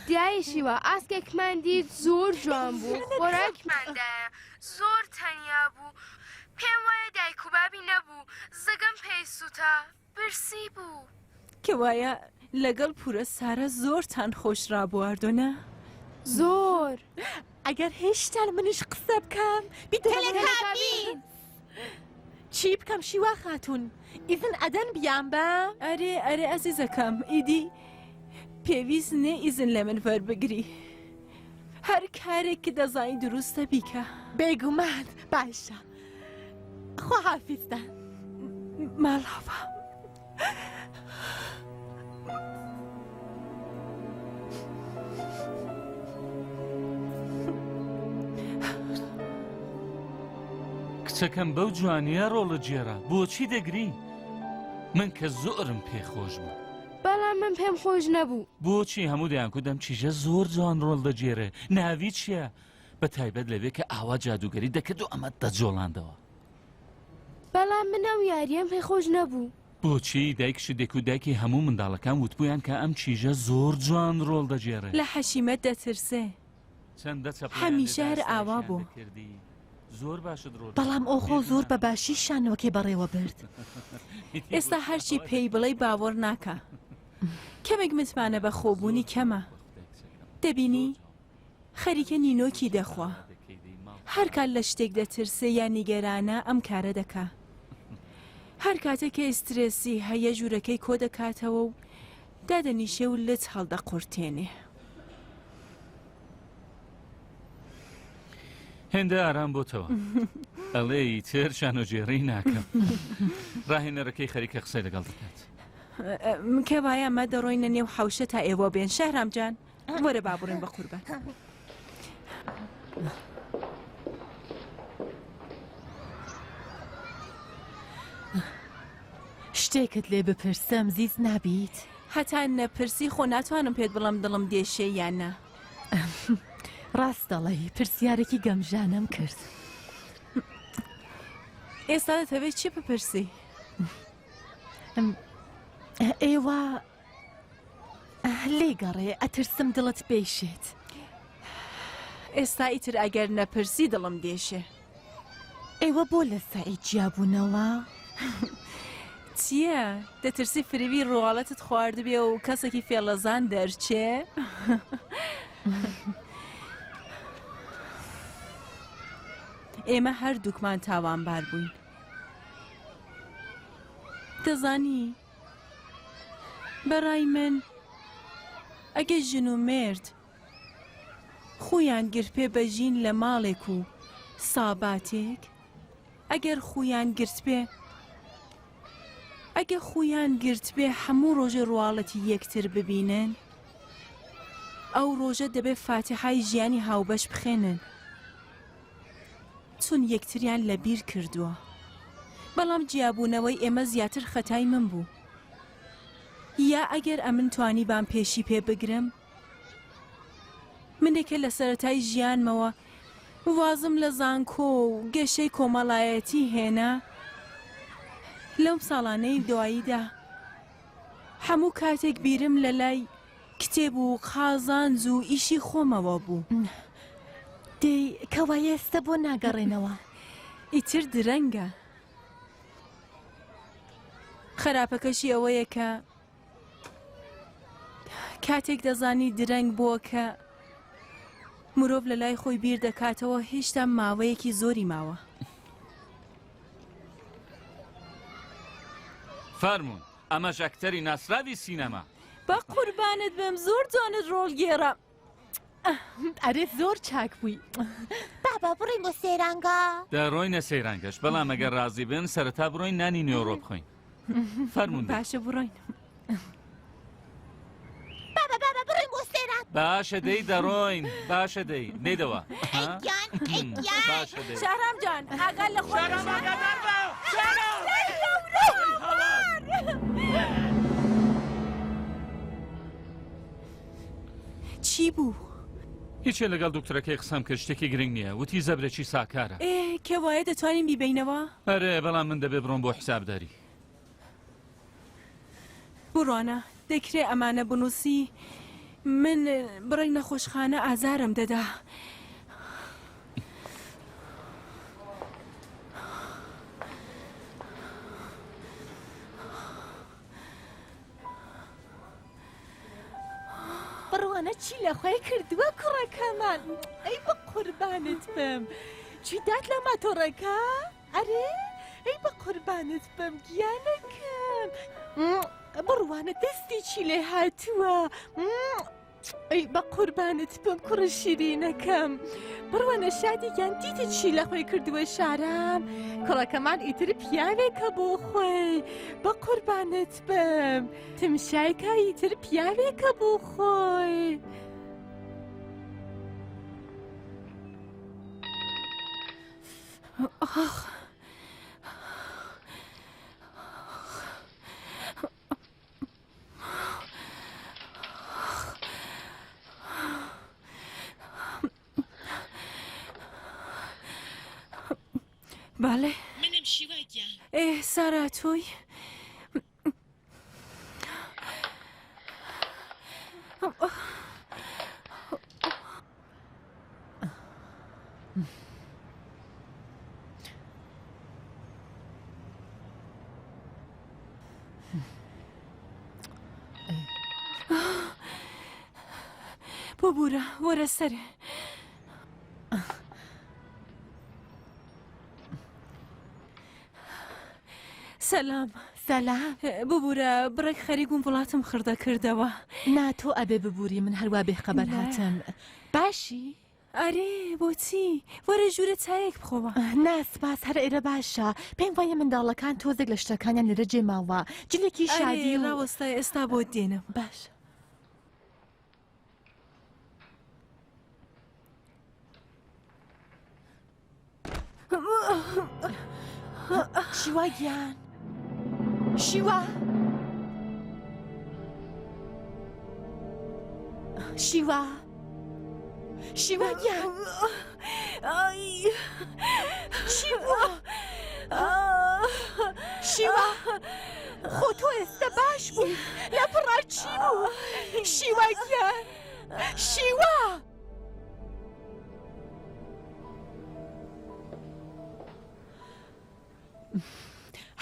دایە شیوا ئاسکێکمان دیت زۆر جوان بوو خۆراکمان دایە زۆر تەنیا بوو پێم وایە دایک و بابی نەبوو زگم پێی سوتا برسی بوو. کەوایە لەگەڵ پورە سارە زۆرتان خۆش ڕابواردوە نا؟ زۆر. ئەگەر هێشتان منیش قسە بکەم تەلەکابین. چی بکەم شیوا خاتوون ئیزن ئەدەن بیان بە؟ ئەرێ ئەرێ ئەزیزەکەم ئیدی پێویست نێ ئیزن لە من وەربگری هەر کارێک کە دەزانی دروستە بیکە. بێگومان باشە خواحافیزتان. ماڵاوا. کچەکەم بەو جوانیە ڕۆڵە گێڕا بۆچی دەگری من کە زۆرم پێ خۆش بوو بەڵام من پێم خۆش نەبوو بۆچی هەموو دەیان کوت ئەم کیژە زۆر جوان ڕۆڵ دەگێرێ ناوی چییە بە تایبەت لەوێ کە ئاوا جادوگەری دەکرد و ئەمە دەجۆڵاندەوە بەڵام من ئەو یاریەم پێ خۆش نەبوو. بۆچی دایکشت دێک و دایکی هەموو منداڵەکان وتبوویان کە ئەم کیژە زۆر جوان ڕۆڵ دەگێڕێ. لە حەشیمەت دەترسێ. چەندە چەپڵەیان هەمیشە لێدا هەر ئاوا ستایشیان بوو. دەکردی زۆر باشت ڕۆڵ بەڵام دەگێڕا. ئۆخۆ زۆر بە باشی شانۆکەی بەڕێوە برد. ئێستا هەرچی پێی بڵێی باوەڕ ناکا. کەمێک متمانە بە خۆبوونی کەمە. دەبینی؟ خەریکە نینۆکی دەخوا. هەر کات لە شتێک دەترسێ یا نیگەرانە ئەم کارە دەکا. هەر کاتێ کە ئیسترێسی هەیە ژوورەکەی کۆ دەکاتەوە و دادەنیشێ و لچ هەڵدەقورتێنێ. هێندە ئارام بۆتەوە. ئەڵێ ئیتر شانۆگێڕی ناکەم. ڕاهێنەرەکەی خەریکە قسەی لەگەڵ دەکات. کەوایە ئەمە دەڕۆینە نێو حەوشە تا ئێوە بێن. شەهرام جان. وەرە با بڕۆین بە قوربان. شتێکت لێ بپرسم زیز نابیت؟ هەتا نەپرسی خۆ ناتوانم پێت بڵێم دڵم دێشێ یان نا. ڕاست دەڵێی پرسیارێکی گەمژانەم کرد. ئێستا دەتەوێت چی بپرسی؟ ئێوە لێگەڕێ ئەترسم دڵت بێشێت. ئێستا ئیتر ئەگەر نەپرسی دڵم دێشێ. ئێوە بۆ لە سەعید جیابوونەوە؟ چییە؟ دەترسی فریوی ڕواڵەتت خواردبێ و کەسێکی فێڵەزان دەرچێ؟ ئێمە هەردووکمان تاوانبار بووین. دەزانی بەڕای من ئەگەر ژن و مێرد خوویان گرتبێ بە ژین لە ماڵێک و ساباتێک، ئەگەر خوویان گرتبێ ئەگە خوویان گرتبێ هەموو ڕۆژێ ڕواڵەتی یەکتر ببینن، ئەو ڕۆژە دەبێ فاتیحای ژیانی هاوبەش بخوێنن. چون یەکتریان لە بیر کردووە. بەڵام جیابوونەوەی ئێمە زیاتر خەتای من بوو. یا ئەگەر ئەمن توانیبام پێشی پێ بگرم؟ منێک کە لە سەرەتای ژیانمەوە وازم لە زانکۆ و گەشەی کۆمەڵایەتی هێنا، لەم ساڵانەی دواییدا هەموو کاتێک بیرم لە لای کتێب و قازانج و ئیشی خۆمەوە بوو. دەی کەوایە ئێستە بۆ ناگەڕێنەوە؟ ئیتر درەنگە. خراپەکەشی ئەوەیە کە کاتێک دەزانی درەنگ بووە کە مرۆڤ لە لای خۆی بیر دەکاتەوە هێشتا ماوەیەکی زۆری ماوە. فەرموون ئەمەش ئەکتەری ناسراوی سینەما. بە قوربانت بم زۆر جوانت ڕۆڵ گێڕا. ئەرێ زۆر چاک بووی. بابا بڕۆین بۆ سەیرانگا. دەڕۆینە سەیرانگەش بەڵام ئەگەر ڕازی بن سەرەتا بڕۆین نانی نێوڕۆ بخۆین. فەرموون. باشە بڕۆین. بابا بابا بڕۆین بۆ سەیران. باشە دەی دەڕۆین باشە دەی دەیدەوە. ئەی گیان ئەی گیان. باشە دەی. شەهرام جان ئاگات لە خۆت شەهرام ئاگادار بە. شەهرام. چی بوو؟ هیچێ لەگەڵ دکتۆرەکەی قسەم کرد شتێکی گرنگ نییە وتی زەبرێکی ساکارە. ئێ کەوایە دەتوانین بیبەینەوە؟ ئەرێ بەڵام من دەبێ بڕۆم بۆ حیسابداری. بڕوانە دەکرێ ئەمانە بنووسی؟ من بڕێک نەخۆشخانە ئازارم دەدا. بڕوانە چی لە خۆی کردووە کوڕەکەمان ئەی بە قوربانت بم چی دات لە ماتۆڕەکە ئەرێ ئەی بە قوربانت بم گیانەکەم بڕوانە دەستی چی لێ هاتووە ئەی بە قوربانت بم کوڕە شیرینەکەم بڕوانە شادی گیان دیتە چی لە خۆی کردووە شارام کوڕەکەمان ئیتر پیاوێکە بۆ خۆی بە قوربانت بم تمشایکە ئیتر پیاوێکە بۆ خۆی. ئاخ بەڵێ منم شیوا گیان. ئێ سارا تۆی؟ ببورە وەرە سەرێ. سەلام. سەلام. ببورە بڕێک خەریک بووم وڵاتم خڕدە کردەوە. نا تۆ ئەبێ ببوری من هەروا بێ خەبەر هاتم. باشی؟ ئەرێ بۆچی؟ وەرە ژوورە چایەک بخۆوە. نا سپاس هەر ئێرە باشە. پێم وایە منداڵەکان تۆزێک لە شتەکانیان لێرە جێ ماوە. جلێکی شادی و. ئەرێ ڕاوەستە ئێستا بۆت دێنم. باشە. شیوا گیان شیوا شیوا شیوا گیان چی بووە شیوا خۆ تۆ ئێستا باش بووی لە پڕا چی بوو شیوا گیان شیوا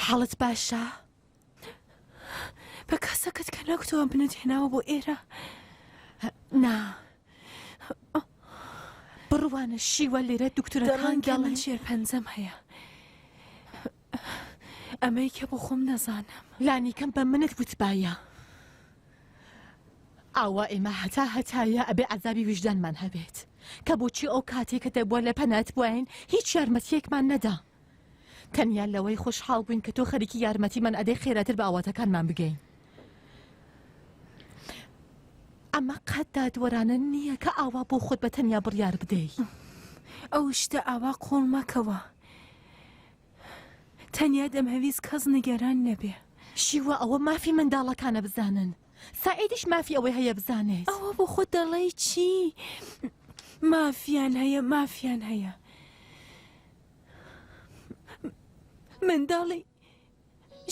حاڵت باشە؟ بە کەسەکەت کە نەکوتەوە منت هێناوە بۆ ئێرە نا بڕوانە شیوە لێرە دکتۆرەکان دەڵێن من شێرپەنجەم هەیە ئەمەی کە بۆ خۆم نەزانم. لانیکەم بە منت وتبایە. ئاوا ئێمە هەتا هەتایە ئەبێ عەزابی ویژدانمان هەبێت کە بۆچی ئەو کاتەی کە دەبووە لە پەنات بواین هیچ یارمەتیەکمان نەدا. تەنیا لەوەی خۆشحاڵ بووین کە تۆ خەریکی یارمەتیمان ئەدەی خێراتر بە ئاواتەکانمان بگەین. ئەمە قەت دادوەرانە نییە کە ئاوا بۆ خۆت بە تەنیا بڕیار بدەی. ئەو شتە ئاوا قووڵ مەکەوە. تەنیا دەمهەویست کەس نیگەران نەبێ. شیوا ئەوە مافی منداڵەکانە بزانن سەعیدیش مافی ئەوەی هەیە بزانێت. ئەوە بۆ خۆت دەڵێی چی؟ مافیان هەیە مافیان هەیە. منداڵی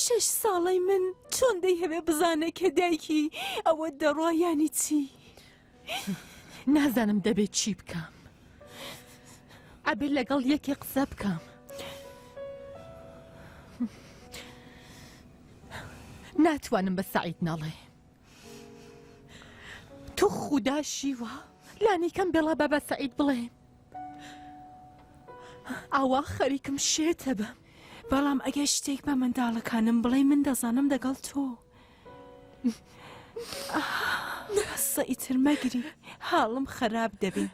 شەش ساڵەی من چۆن دەیهەوێ بزانێ کە دایکی ئەوە دەڕوا یانی چی؟ نازانم دەبێت چی بکەم. ئەبێ لەگەڵ یەکێ قسە بکەم. ناتوانم بە سەعید نەڵێ. تو خودا شیوە لانیکەم بێڵا بە بە سەعید بڵێم. ئاوا خەریکم شێتە بم. بەڵام ئەگەر شتێک بە منداڵەکانم بڵێ من دەزانم دەگەڵ تۆ. بەسە ئیتر مەگری حاڵم خراپ دەبێ.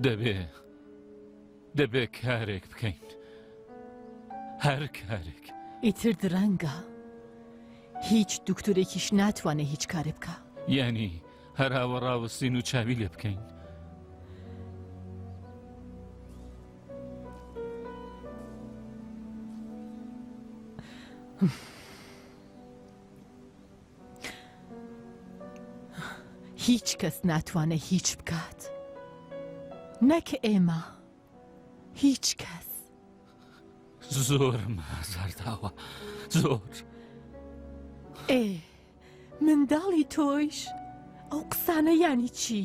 دەبێ دەبێ کارێک بکەین هەر کارێک ئیتر درەنگە هیچ دکتۆرێکیش ناتوانێت هیچ کارێ بکە یانی هەر ئاوە ڕاوەستین و چاوی لێ بکەین. هیچ کەس ناتوانێ هیچ بکات. نەک ئێمە. هیچ کەس. زۆرم ئازار داوە. زۆر. ئێ منداڵی تۆیش ئەو قسانە یانی چی؟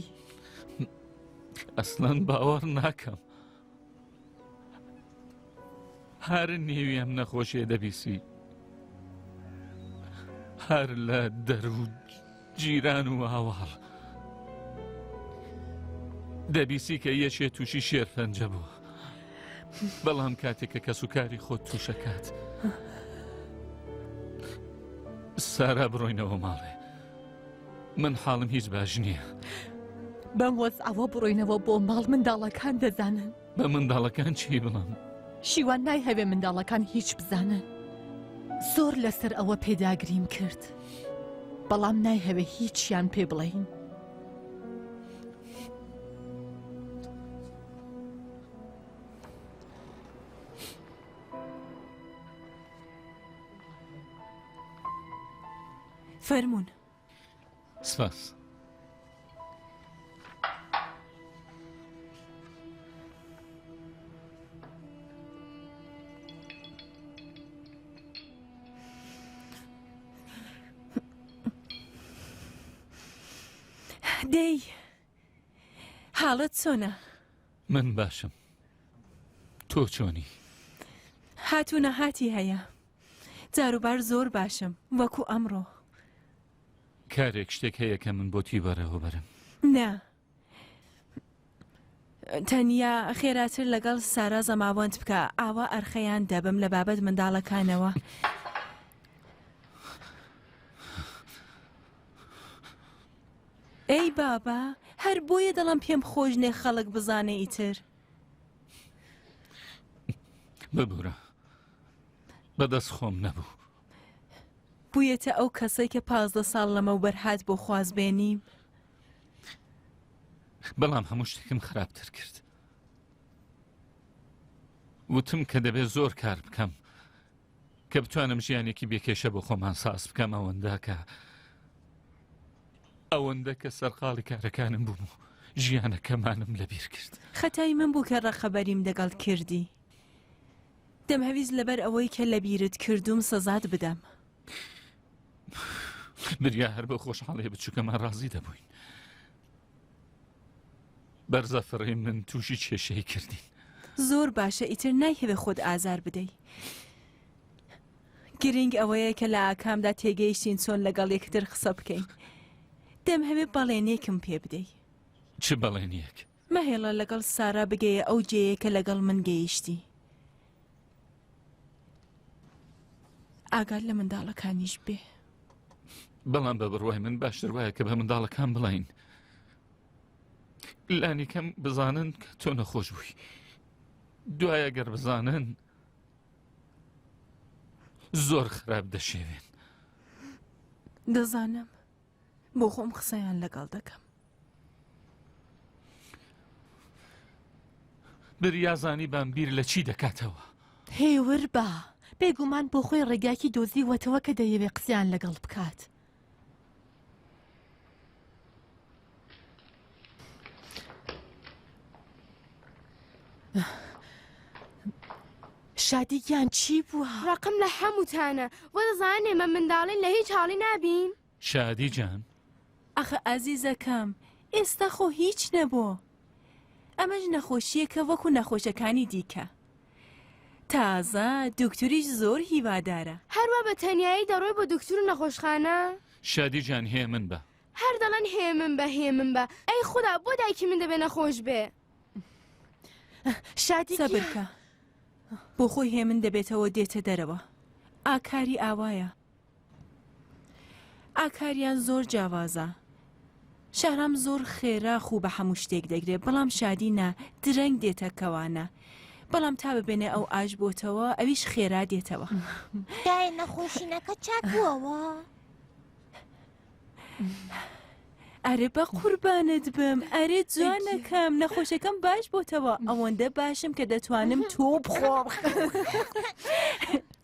ئەسڵەن باوەڕ ناکەم. هەر نێوی ئەم نەخۆشیە دەبیسی هەر لە دەر و جیران و ئاواڵ دەبیسی کە یەکێ تووشی شێرپەنجە بوو بەڵام کاتێک کە کەس و کاری خۆت تووشەکات سارا بڕۆینەوە ماڵێ من حاڵم هیچ باش نییە. بەم وەزعەوە بڕۆینەوە بۆ ماڵ منداڵەکان دەزانن. بە منداڵەکان چی بڵێم؟ شیوان نایهەوێ منداڵەکان هیچ بزانن. زۆر لەسەر ئەوە پێداگریم کرد. بەڵام نایهەوێ هیچیان پێ بڵێین. فەرموون. سپاس. دەی حاڵت چۆنە؟ من باشم تۆ چۆنی؟ هاتوو نەهاتی هەیە جاروبار زۆر باشم وەکو ئەمڕۆ. کارێک شتێک هەیە کە من بۆتی بەڕێوە بەرم؟ نا تەنیا خێراتر لەگەڵ سارا زەماوەند بکە ئاوا ئەرخەیان دەبم لە بابەت منداڵەکانەوە. ئەی بابە هەر بۆیە دەڵم پێم خۆش نێ خەڵک بزانێ ئیتر. ببورە بەدەست خۆم نەبوو. بوویەتە ئەو کەسەی کە 15 ساڵ لەمەوبەر هات بۆ خوازبێنیم. بەڵام هەموو شتێکم خراپتر کرد. وتم کە دەبێت زۆر کار بکەم کە بتوانم ژیانێکی بێکێشە بۆ خۆمان ساز بکەم ئەوەندە کە ئەوەندە کە سەرقاڵی کارەکانم بووم و ژیانەکەمانم لەبیر کرد. خەتای من بوو کە ڕقەبەریم دەگەڵ کردی. دەمهەویست لەبەر ئەوەی کە لەبیرت کردووم سەزات بدەم. بریا هەر بە خۆشحاڵی بچووکەمان ڕازی دەبووین. بەرزە فڕی من تووشی کێشەی کردین. زۆر باشە ئیتر نایهەوێ خۆت ئازار بدەی. گرینگ ئەوەیە کە لە ئاکامدا تێگەیشتین چۆن لەگەڵ یەکتر قسە بکەین. دەمهەوێ بەڵێنێکم پێ بدەی. چ بەڵێنییەک؟ مەهێڵە لەگەڵ سارا بگەیە ئەو جێیە کە لەگەڵ من گەیشتی. ئاگات لە منداڵەکانیش بێ. بەڵام بە بڕوای من باشتر وایە کە بە منداڵەکان بڵین. لانی کەم بزانن کە تۆ نەخۆش بووی. دوای گەر بزانن زۆر خراپ دەشێوێن. دەزانم. بۆ خۆم قسەیان لەگەڵ دەکەم. بریا زانیبام بیر لە چی دەکاتەوە. هێور بە، بێگومان بۆ خۆی ڕێگایەکی دۆزیوەتەوە کە دەیەوێ قسەیان لەگەڵ بکات. شادی گیان چی بووە؟ ڕقم لە هەمووتانە، وە دەزانن ئێمە منداڵین لە هیچ حاڵی نابین. شادی جان. ئەخە ئازیزەکەم ئێستا خۆ هیچ نەبوو ئەمەش نەخۆشیەکە وەکو نەخۆشەکانی دیکە تازە دکتوریش زۆر هیوادارە. هەروا بە تەنیایی دەڕۆی بۆ دکتور و نەخۆشخانە؟ شادی جان هێمن بە. هەر دەڵێن هێمن بە هێمن بە ئەی خودا بۆ دایکی من دەبێ نەخۆش بێ؟ شادی سەبر کە بۆ خۆی هێمن دەبێتەوە دێتە دەرەوە ئاکاری ئاوایە. ئاکاریان زۆر جیاوازە شەهرام زۆر خێرا خوو بە هەموو شتێک دەگرێ بەڵام شادی نا درەنگ دێتە کەوانە بەڵام تا ببێنێ ئەو ئاش بۆتەوە ئەویش خێرا دێتەوە. دایە نەخۆشینەکە چاک بووەوە؟ ئەرێ بە قوربانت بم ئەرێ جوانەکەم نەخۆشەکەم باش بۆتەوە ئەوەندە باشم کە دەتوانم تۆ بخۆم.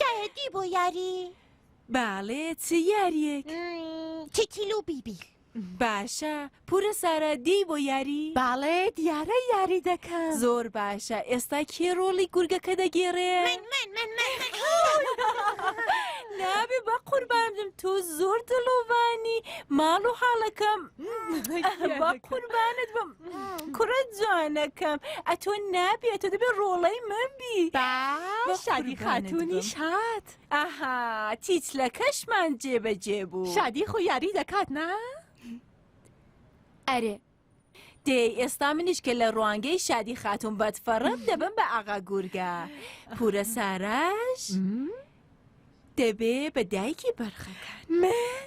دایە دی بۆ یاری؟ باڵێ چ یاریەک؟ تیتیل و بیبیل. باشە پورە سارا دێی بۆ یاری؟ باڵێ دیارە یاری دەکەم. زۆر باشە ئێستا کێ ڕۆڵی گورگەکە دەگێڕێ؟ من من من من من. نابێ بە قوربانم تۆ زۆر دڵۆڤانی ماڵ و حاڵەکەم بە قوربانت بم کوڕە جوانەکەم ئەتۆ نابێ ئەتۆ دەبێ ڕۆڵەی من بی با شادی خاتوونیش هات. ئەها تیتلەکەشمان جێبەجێ بوو. شادی خۆ یاری دەکات نا؟ ئەرێ. دەی ئێستا منیش کە لە ڕوانگەی شادی خاتوون بەدفەڕم دەبم بە ئاغا گورگە. پورە ساراش دەبێ بە دایکی بەرخەکان. من؟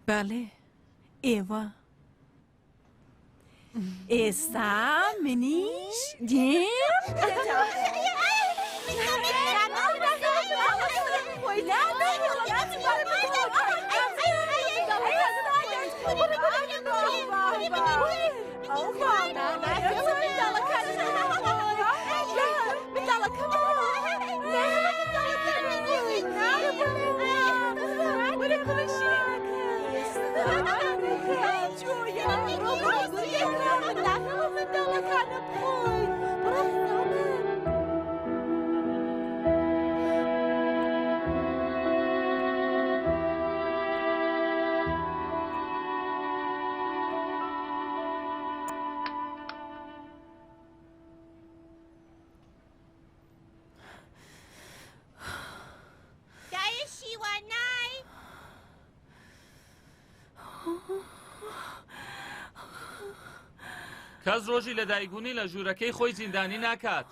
بەڵێ ئێوە. ئێستا منیش دێم. دایە شیوا نای. کەس ڕۆژی لەدایکبوونی لە ژوورەکەی خۆی زیندانی ناکات.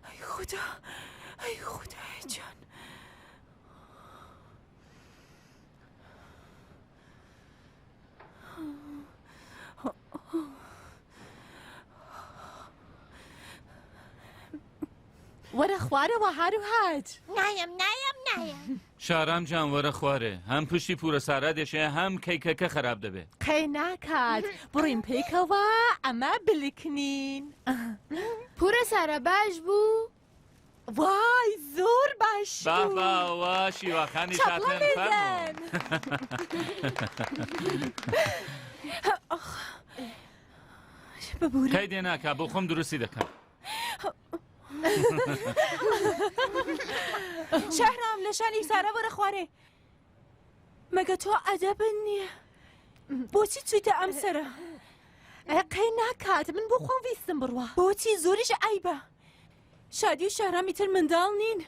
ئەی خودا ئەی خودایە گیان. وەرە خوارەوە هارو هاج. نایەم نایەم نایەم. شارام جان وەرە خوارێ هەم پشتی پورە سارا دێشێ هەم کەیکەکە خراپ دەبێ. قەی ناکات بڕین پێکەوە ئەمە بلکنین. پورە سارا باش بوو؟ وای زۆر باش بوو. بابا وا شیواخانی چەپڵە شاتن لێدەن. فەرموو. ببورە. قەیدێ ناکا بۆ خۆم دروستی دەکەم. شەهرام لە شانی سارا وەرە خوارێ مەگە تۆ ئەدەبت نییە بۆچی چوویتە ئەم سەرە قەی ناکات من بۆ خۆم ویستم بڕوا بۆچی زۆریش عەیبە شادی و شەهرامی تر منداڵ نین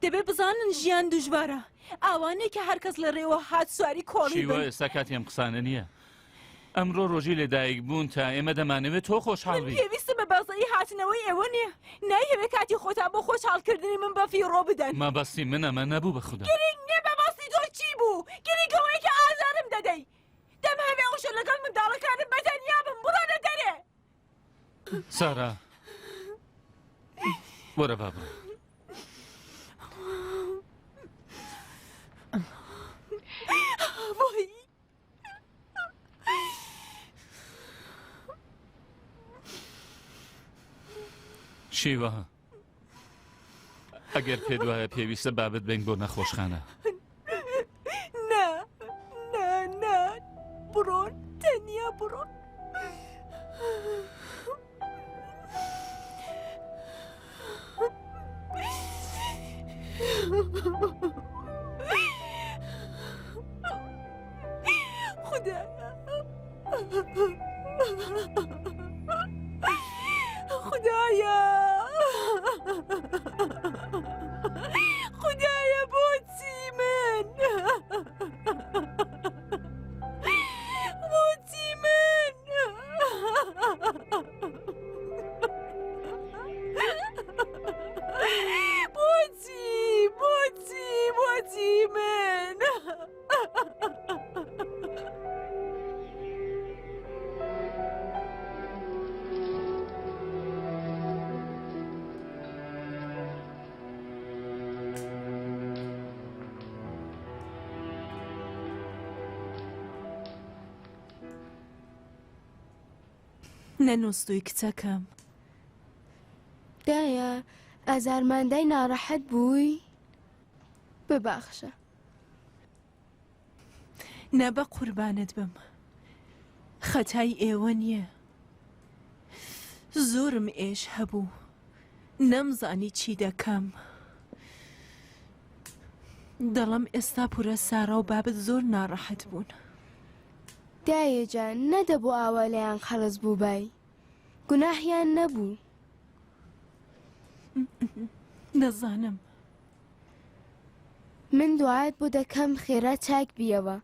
دەبێ بزانن ژیان دژوارە ئاوانەیە کە هەرکەس لە ڕێوە هات سواری کۆڵی شیوە بن ئێستا کاتی ئەم قسانە نییە ئەمڕۆ ڕۆژی لەدایک بوون تا ئێمە دەمانەوێت تۆ خۆشحاڵ من بی. پێویستم بە بەزەیی هاتنەوەی ئێوە نییە نایهەوێ کاتی خۆتان بۆ خۆشحاڵکردنی من بە فیڕۆ بدەن. مەبەستی من ئەمە نەبوو بە خودا. گرینگ نییە مەبەستی تۆ چی بوو گرینگ ئەوەیە کە ئازارم دەدەی دەمهەوێ ئەوشەو لەگەڵ منداڵەکانم بە تەنیا بم بڕۆنە دەرێ. سارا وەرە با بڕۆین. وای شیوا ئەگەر پێت وایە پێویستە بابت بین بۆ نەخۆشخانە. نا نا نا بڕۆن تەنیا بڕۆن. خودایا خودایا خودایا بۆچی من بۆچی من بۆچی بۆچی بۆچی من نەنووستووی کچەکەم. دایە. ئازارماندای ناڕەحەت بووی؟ ببەخشە. نا بە قوربانت بم خەتای ئێوە نییە زۆرم ئێش هەبوو نەمزانی چی دەکەم دەڵم ئێستا پورە سارا و بابت زۆر ناڕەحەت بوون. دایە جان نەدەبوو ئاوا لێیان قەڵس بووبای گوناحیان نەبوو. دەزانم. من دوعات بۆ دەکەم خێرا چاک بیەوە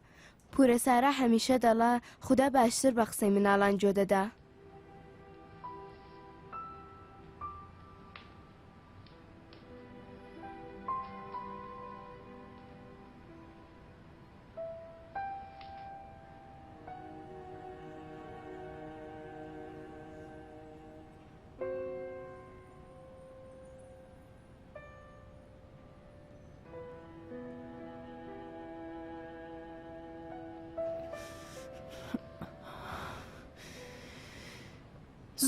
پورە سارا هەمیشە دەڵا خودا باشتر بە قسەی مناڵان جۆ دەدا.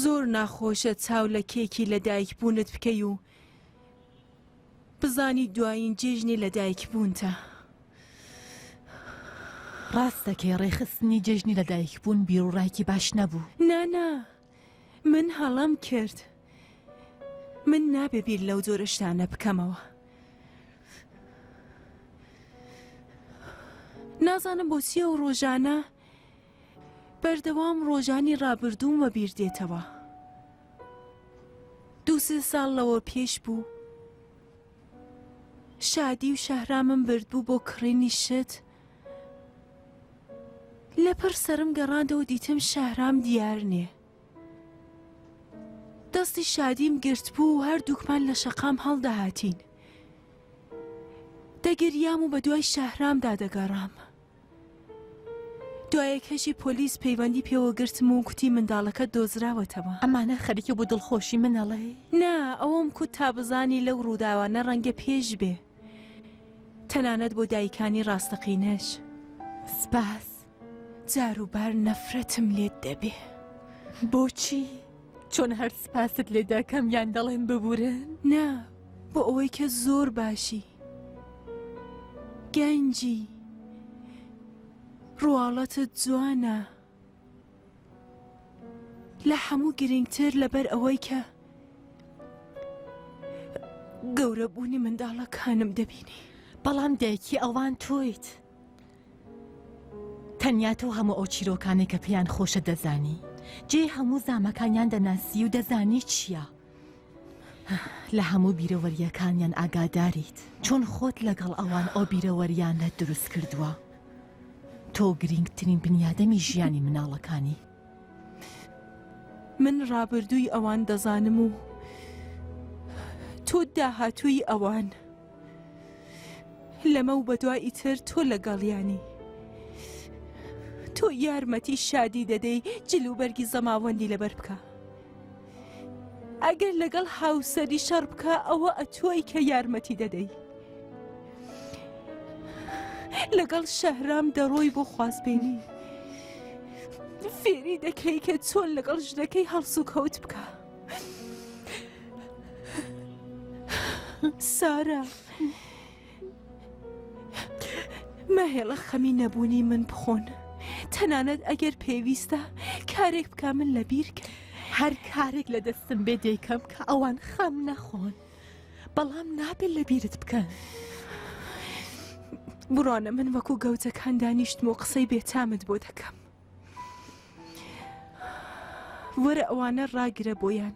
زۆر ناخۆشە چاو لە کێکی لە دایک بوونت بکەی و بزانی دوایین جێژنی لە دایک بوونتە. ڕاست دەکەی ڕێکخستنی جێژنی لەدایکبوون بیروڕایەکی باش نەبوو. نا نا من هەڵەم کرد. من نابێ بیر لەو جۆرە شتانە بکەمەوە. نازانم بۆچی ئەو ڕۆژانە بەردەوام ڕۆژانی ڕابردووم وەبیر دێتەوە. دووسێ ساڵ لەوە پێش بوو. شادی و شەهرامم بردبوو بۆ کڕینی شت. لەپڕ سەرم گەڕاندەوە دیتم شەهرام دیار نییە. دەستی شادیم گرتبوو و هەردووکمان لە شەقام هەڵدەهاتین. دەگریام و بە دوای شەهرامدا دەگەڕام. دوایەکەشی پۆلیس پەیوەندی پێوە گرتم و کوتی منداڵەکەت دۆزراوەتەوە. ئەمانە خەریکە بۆ دڵخۆشی من ئەڵێی؟ نا، ئەوەم کوت تا بزانی لەو ڕووداوانە ڕەنگە پێش بێ. تەنانەت بۆ دایکانی ڕاستەقینەش. سپاس. جاروبار نەفرەتم لێت دەبێ. بۆچی؟ چۆن هەر سپاست لێ دەکەم یان دەڵێم ببورن؟ نا، بۆ ئەوەی کە زۆر باشی. گەنجی. ڕواڵەتت جوانە. لە هەموو گرنگتر لەبەر ئەوەی کە گەورەبوونی منداڵەکانم دەبینی. بەڵام دایکی ئەوان تۆیت. تەنیا تۆ هەموو ئەو چیرۆکانەی کە پێیان خۆشە دەزانی. جێی هەموو زامەکانیان دەناسی و دەزانی چییە. لە هەموو بیرەوەرییەکانیان ئاگاداریت. چۆن خۆت لەگەڵ ئەوان ئەو بیرەوەرییانەت دروست کردووە. تۆ گرینگترین بنیادەمی ژیانی مناڵەکانی. من ڕابردووی ئەوان دەزانم و تۆ داهاتووی ئەوان. لەمە و بەدوا ئیتر تۆ لەگەڵیانی. تۆ یارمەتی شادی دەدەی جل و بەرگی زەماوەندی لەبەر بکە. ئەگەر لەگەڵ هاوسەری شەڕ بکە ئەوە ئەتۆی کە یارمەتی دەدەی. لەگەڵ شەهرام دەڕۆی بۆ خوازبێنی. فێری دەکەی کە چۆن لەگەڵ ژنەکەی هەڵسوکەوت بکە. سارا مەهێڵە خەمی نەبوونی من بخۆن تەنانەت ئەگەر پێویستە کارێک بکە من لەبیر کە هەر کارێک لە دەستم بێ دەیکەم کە ئەوان خەم نەخۆن بەڵام نابێت لە بیرت بکەن. بڕۆنە من وەکو گەوجەکان دانیشتم و قسەی بێتامت بۆ دەکەم. وەرە ئەوانە ڕاگرە بۆیان.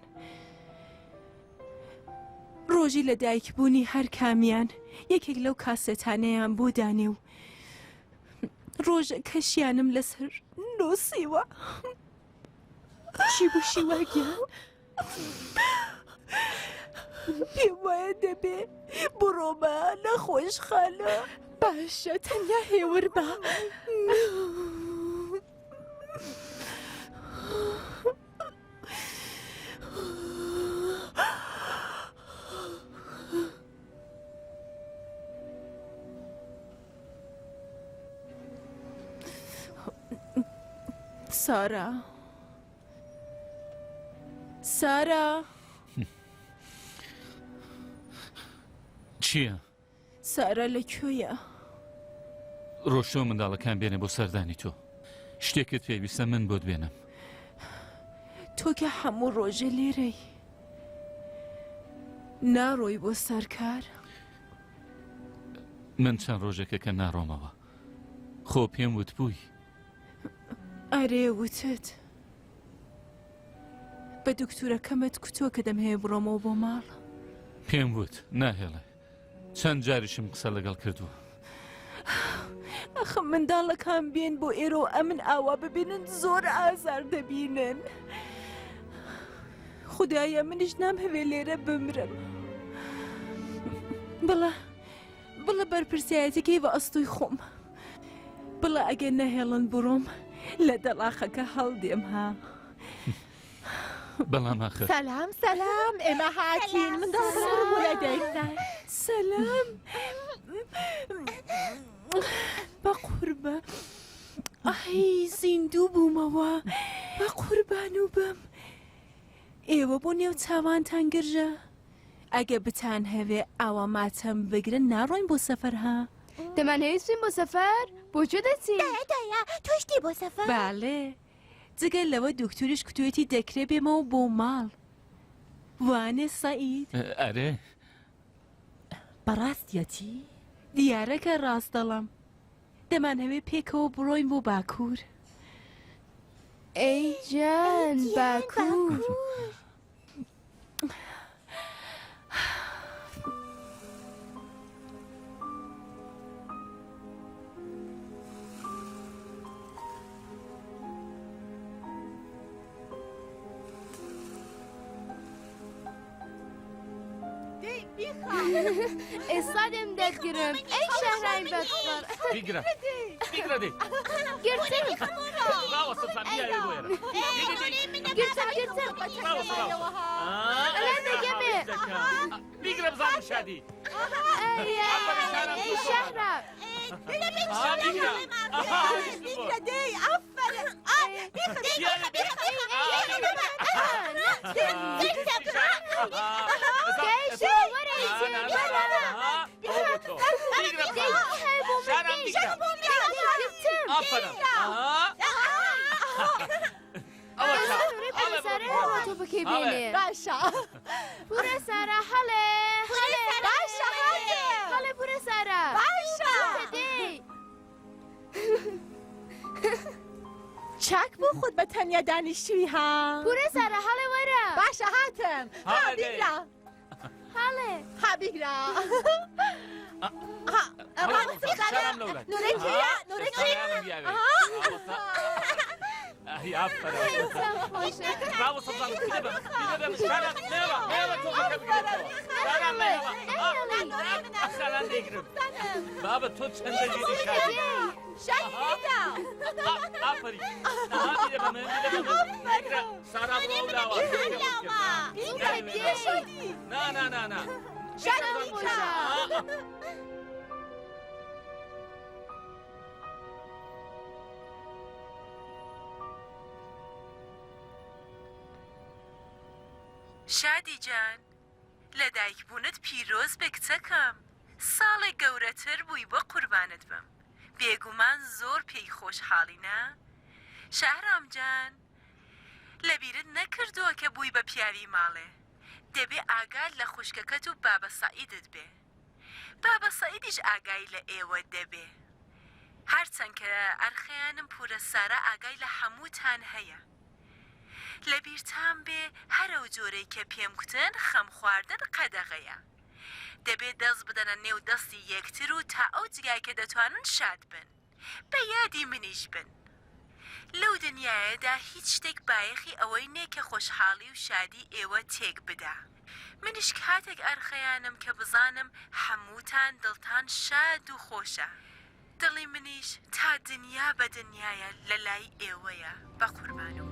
ڕۆژی لە دایکبوونی هەر کامیان یەکێک لەو کاسێتانەیان بۆ دانێ و ڕۆژەکەشیانم لەسەر نووسیوە. چی بوو شیوا گیان؟ پێم وایە دەبێ بڕۆمە نەخۆشخانە. باشە تەنیا هێور بە. سارا سارا. چییە؟ سارا لە کوێیە؟ ڕۆشتووە منداڵەکان بێنێ بۆ سەردانی تۆ. شتێکت پێویستە من بۆت بێنم. تۆ کە هەموو ڕۆژێ لێرەی. ناڕۆی بۆ سەر کار؟ من چەند ڕۆژێکە کە ناڕۆمەوە. خۆ پێم وتبووی. ئەرێ وتت. بە دکتورەکەمت کوتووە کە دەمهەوێ بڕۆمەوە بۆ ماڵ؟ پێم وت ناهێڵێ. چەند جاریشم قسە لەگەڵ کردووە. ئەخ منداڵەکان بێن بۆ ئێرە و ئەمن ئاوا ببینن زۆر ئازار دەبینن. خودایە منیش نامهەوێ لێرە بمرم. بڵە بڵە بەرپرسیارەتەکەی بە ئەستۆی خۆم. بڵە ئەگەر نەهێڵن بڕۆم لە دەڵاخەکە هەڵدێم ها. بەڵام ئاخر. سەلام سەلام ئێمە هاتین منداڵەکان بڕۆن بۆ لای دایکتان. سەلام بە قوربە ئای زیندوو بوومەوە بە قوربان و بم ئێوە بۆ نێو چاوانتان گرژە ئەگە بتان هەوێ ئاوا ماتەم بگرن ناڕۆین بۆ سەفەر ها. دەمانهەوێ بچین بۆ سەفەر؟ بۆ کوێ دەچین؟ دایە دایە تۆش دێی بۆ سەفەر؟ بەڵێ جگە لەوە دوکتوریش کوتویەتی دەکرێ بێمەوە بۆ ماڵ وانێ سەعید؟ ئەرێ. بەڕاستیەتی؟ دیارە کە ڕاست دەڵێم. دەمانهەوێ پێکەوە بڕۆین بۆ باکوور. ئەی گیان باکوور. ئێستا دێم دەتگرم ئەی شەهرای بەدفڕ. بیگرە بیگرە دەی. گرتم. ڕاوەستە تا بیاوێ بۆ ئێرە. گرتم گرتم. ڕاوەستە ڕاوەستە. ئەلان دەگەمێ. بیگرە بزانم شادی. ئەی شەهرا. بیگرە دەی ئافەرین بیخە بیخە بیخە باشە پورە سارا هەڵێ هەڵێ باشە هەڵێ پورە سارا باشە دەی چاک بۆ خۆت بە تەنیا دانیشتوی ها پورە سارا هەڵێ وەرە باشە هاتم ها بیگرە هەڵێ ها بیگرە نورەکەیە نورەکەیە بابە تۆ چەند دەگیری شادی شادی جان لەدایکبوونت پیرۆز بێ کچەکەم ساڵێک گەورەتر بووی بۆ قوربانت بم بێگومان زۆر پێی خۆشحاڵی نا شەهرام جان لەبیرت نەکردووە کە بووی بە پیاوی ماڵێ دەبێ ئاگات لە خوشکەکەت و بابە سەعیدت بێ بابە سەعیدیش ئاگای لە ئێوە دەبێ هەرچەند کە ئەرخەیانم پورە سارا ئاگای لە هەمووتان هەیە لەبیرتان بێ هەرەو جۆرەی کە پێم کوتن خەم خواردن قەدەغەیە دەبێ دەست بدەنە نێو دەستی یەکتر و تا ئەو جگای کە دەتوانن شاد بن. بە یادی منیش بن. لەو دنیایەدا هیچ شتێک بایەخی ئەوەی نێ کە خۆشحاڵی و شادی ئێوە تێک بدا. منیش کاتێک ئەرخەیانم کە بزانم حەمووتان دڵتان شاد و خۆشە. دڵی منیش تا دنیا بە دنیایە لە لای ئێوەیە بە قوربان و.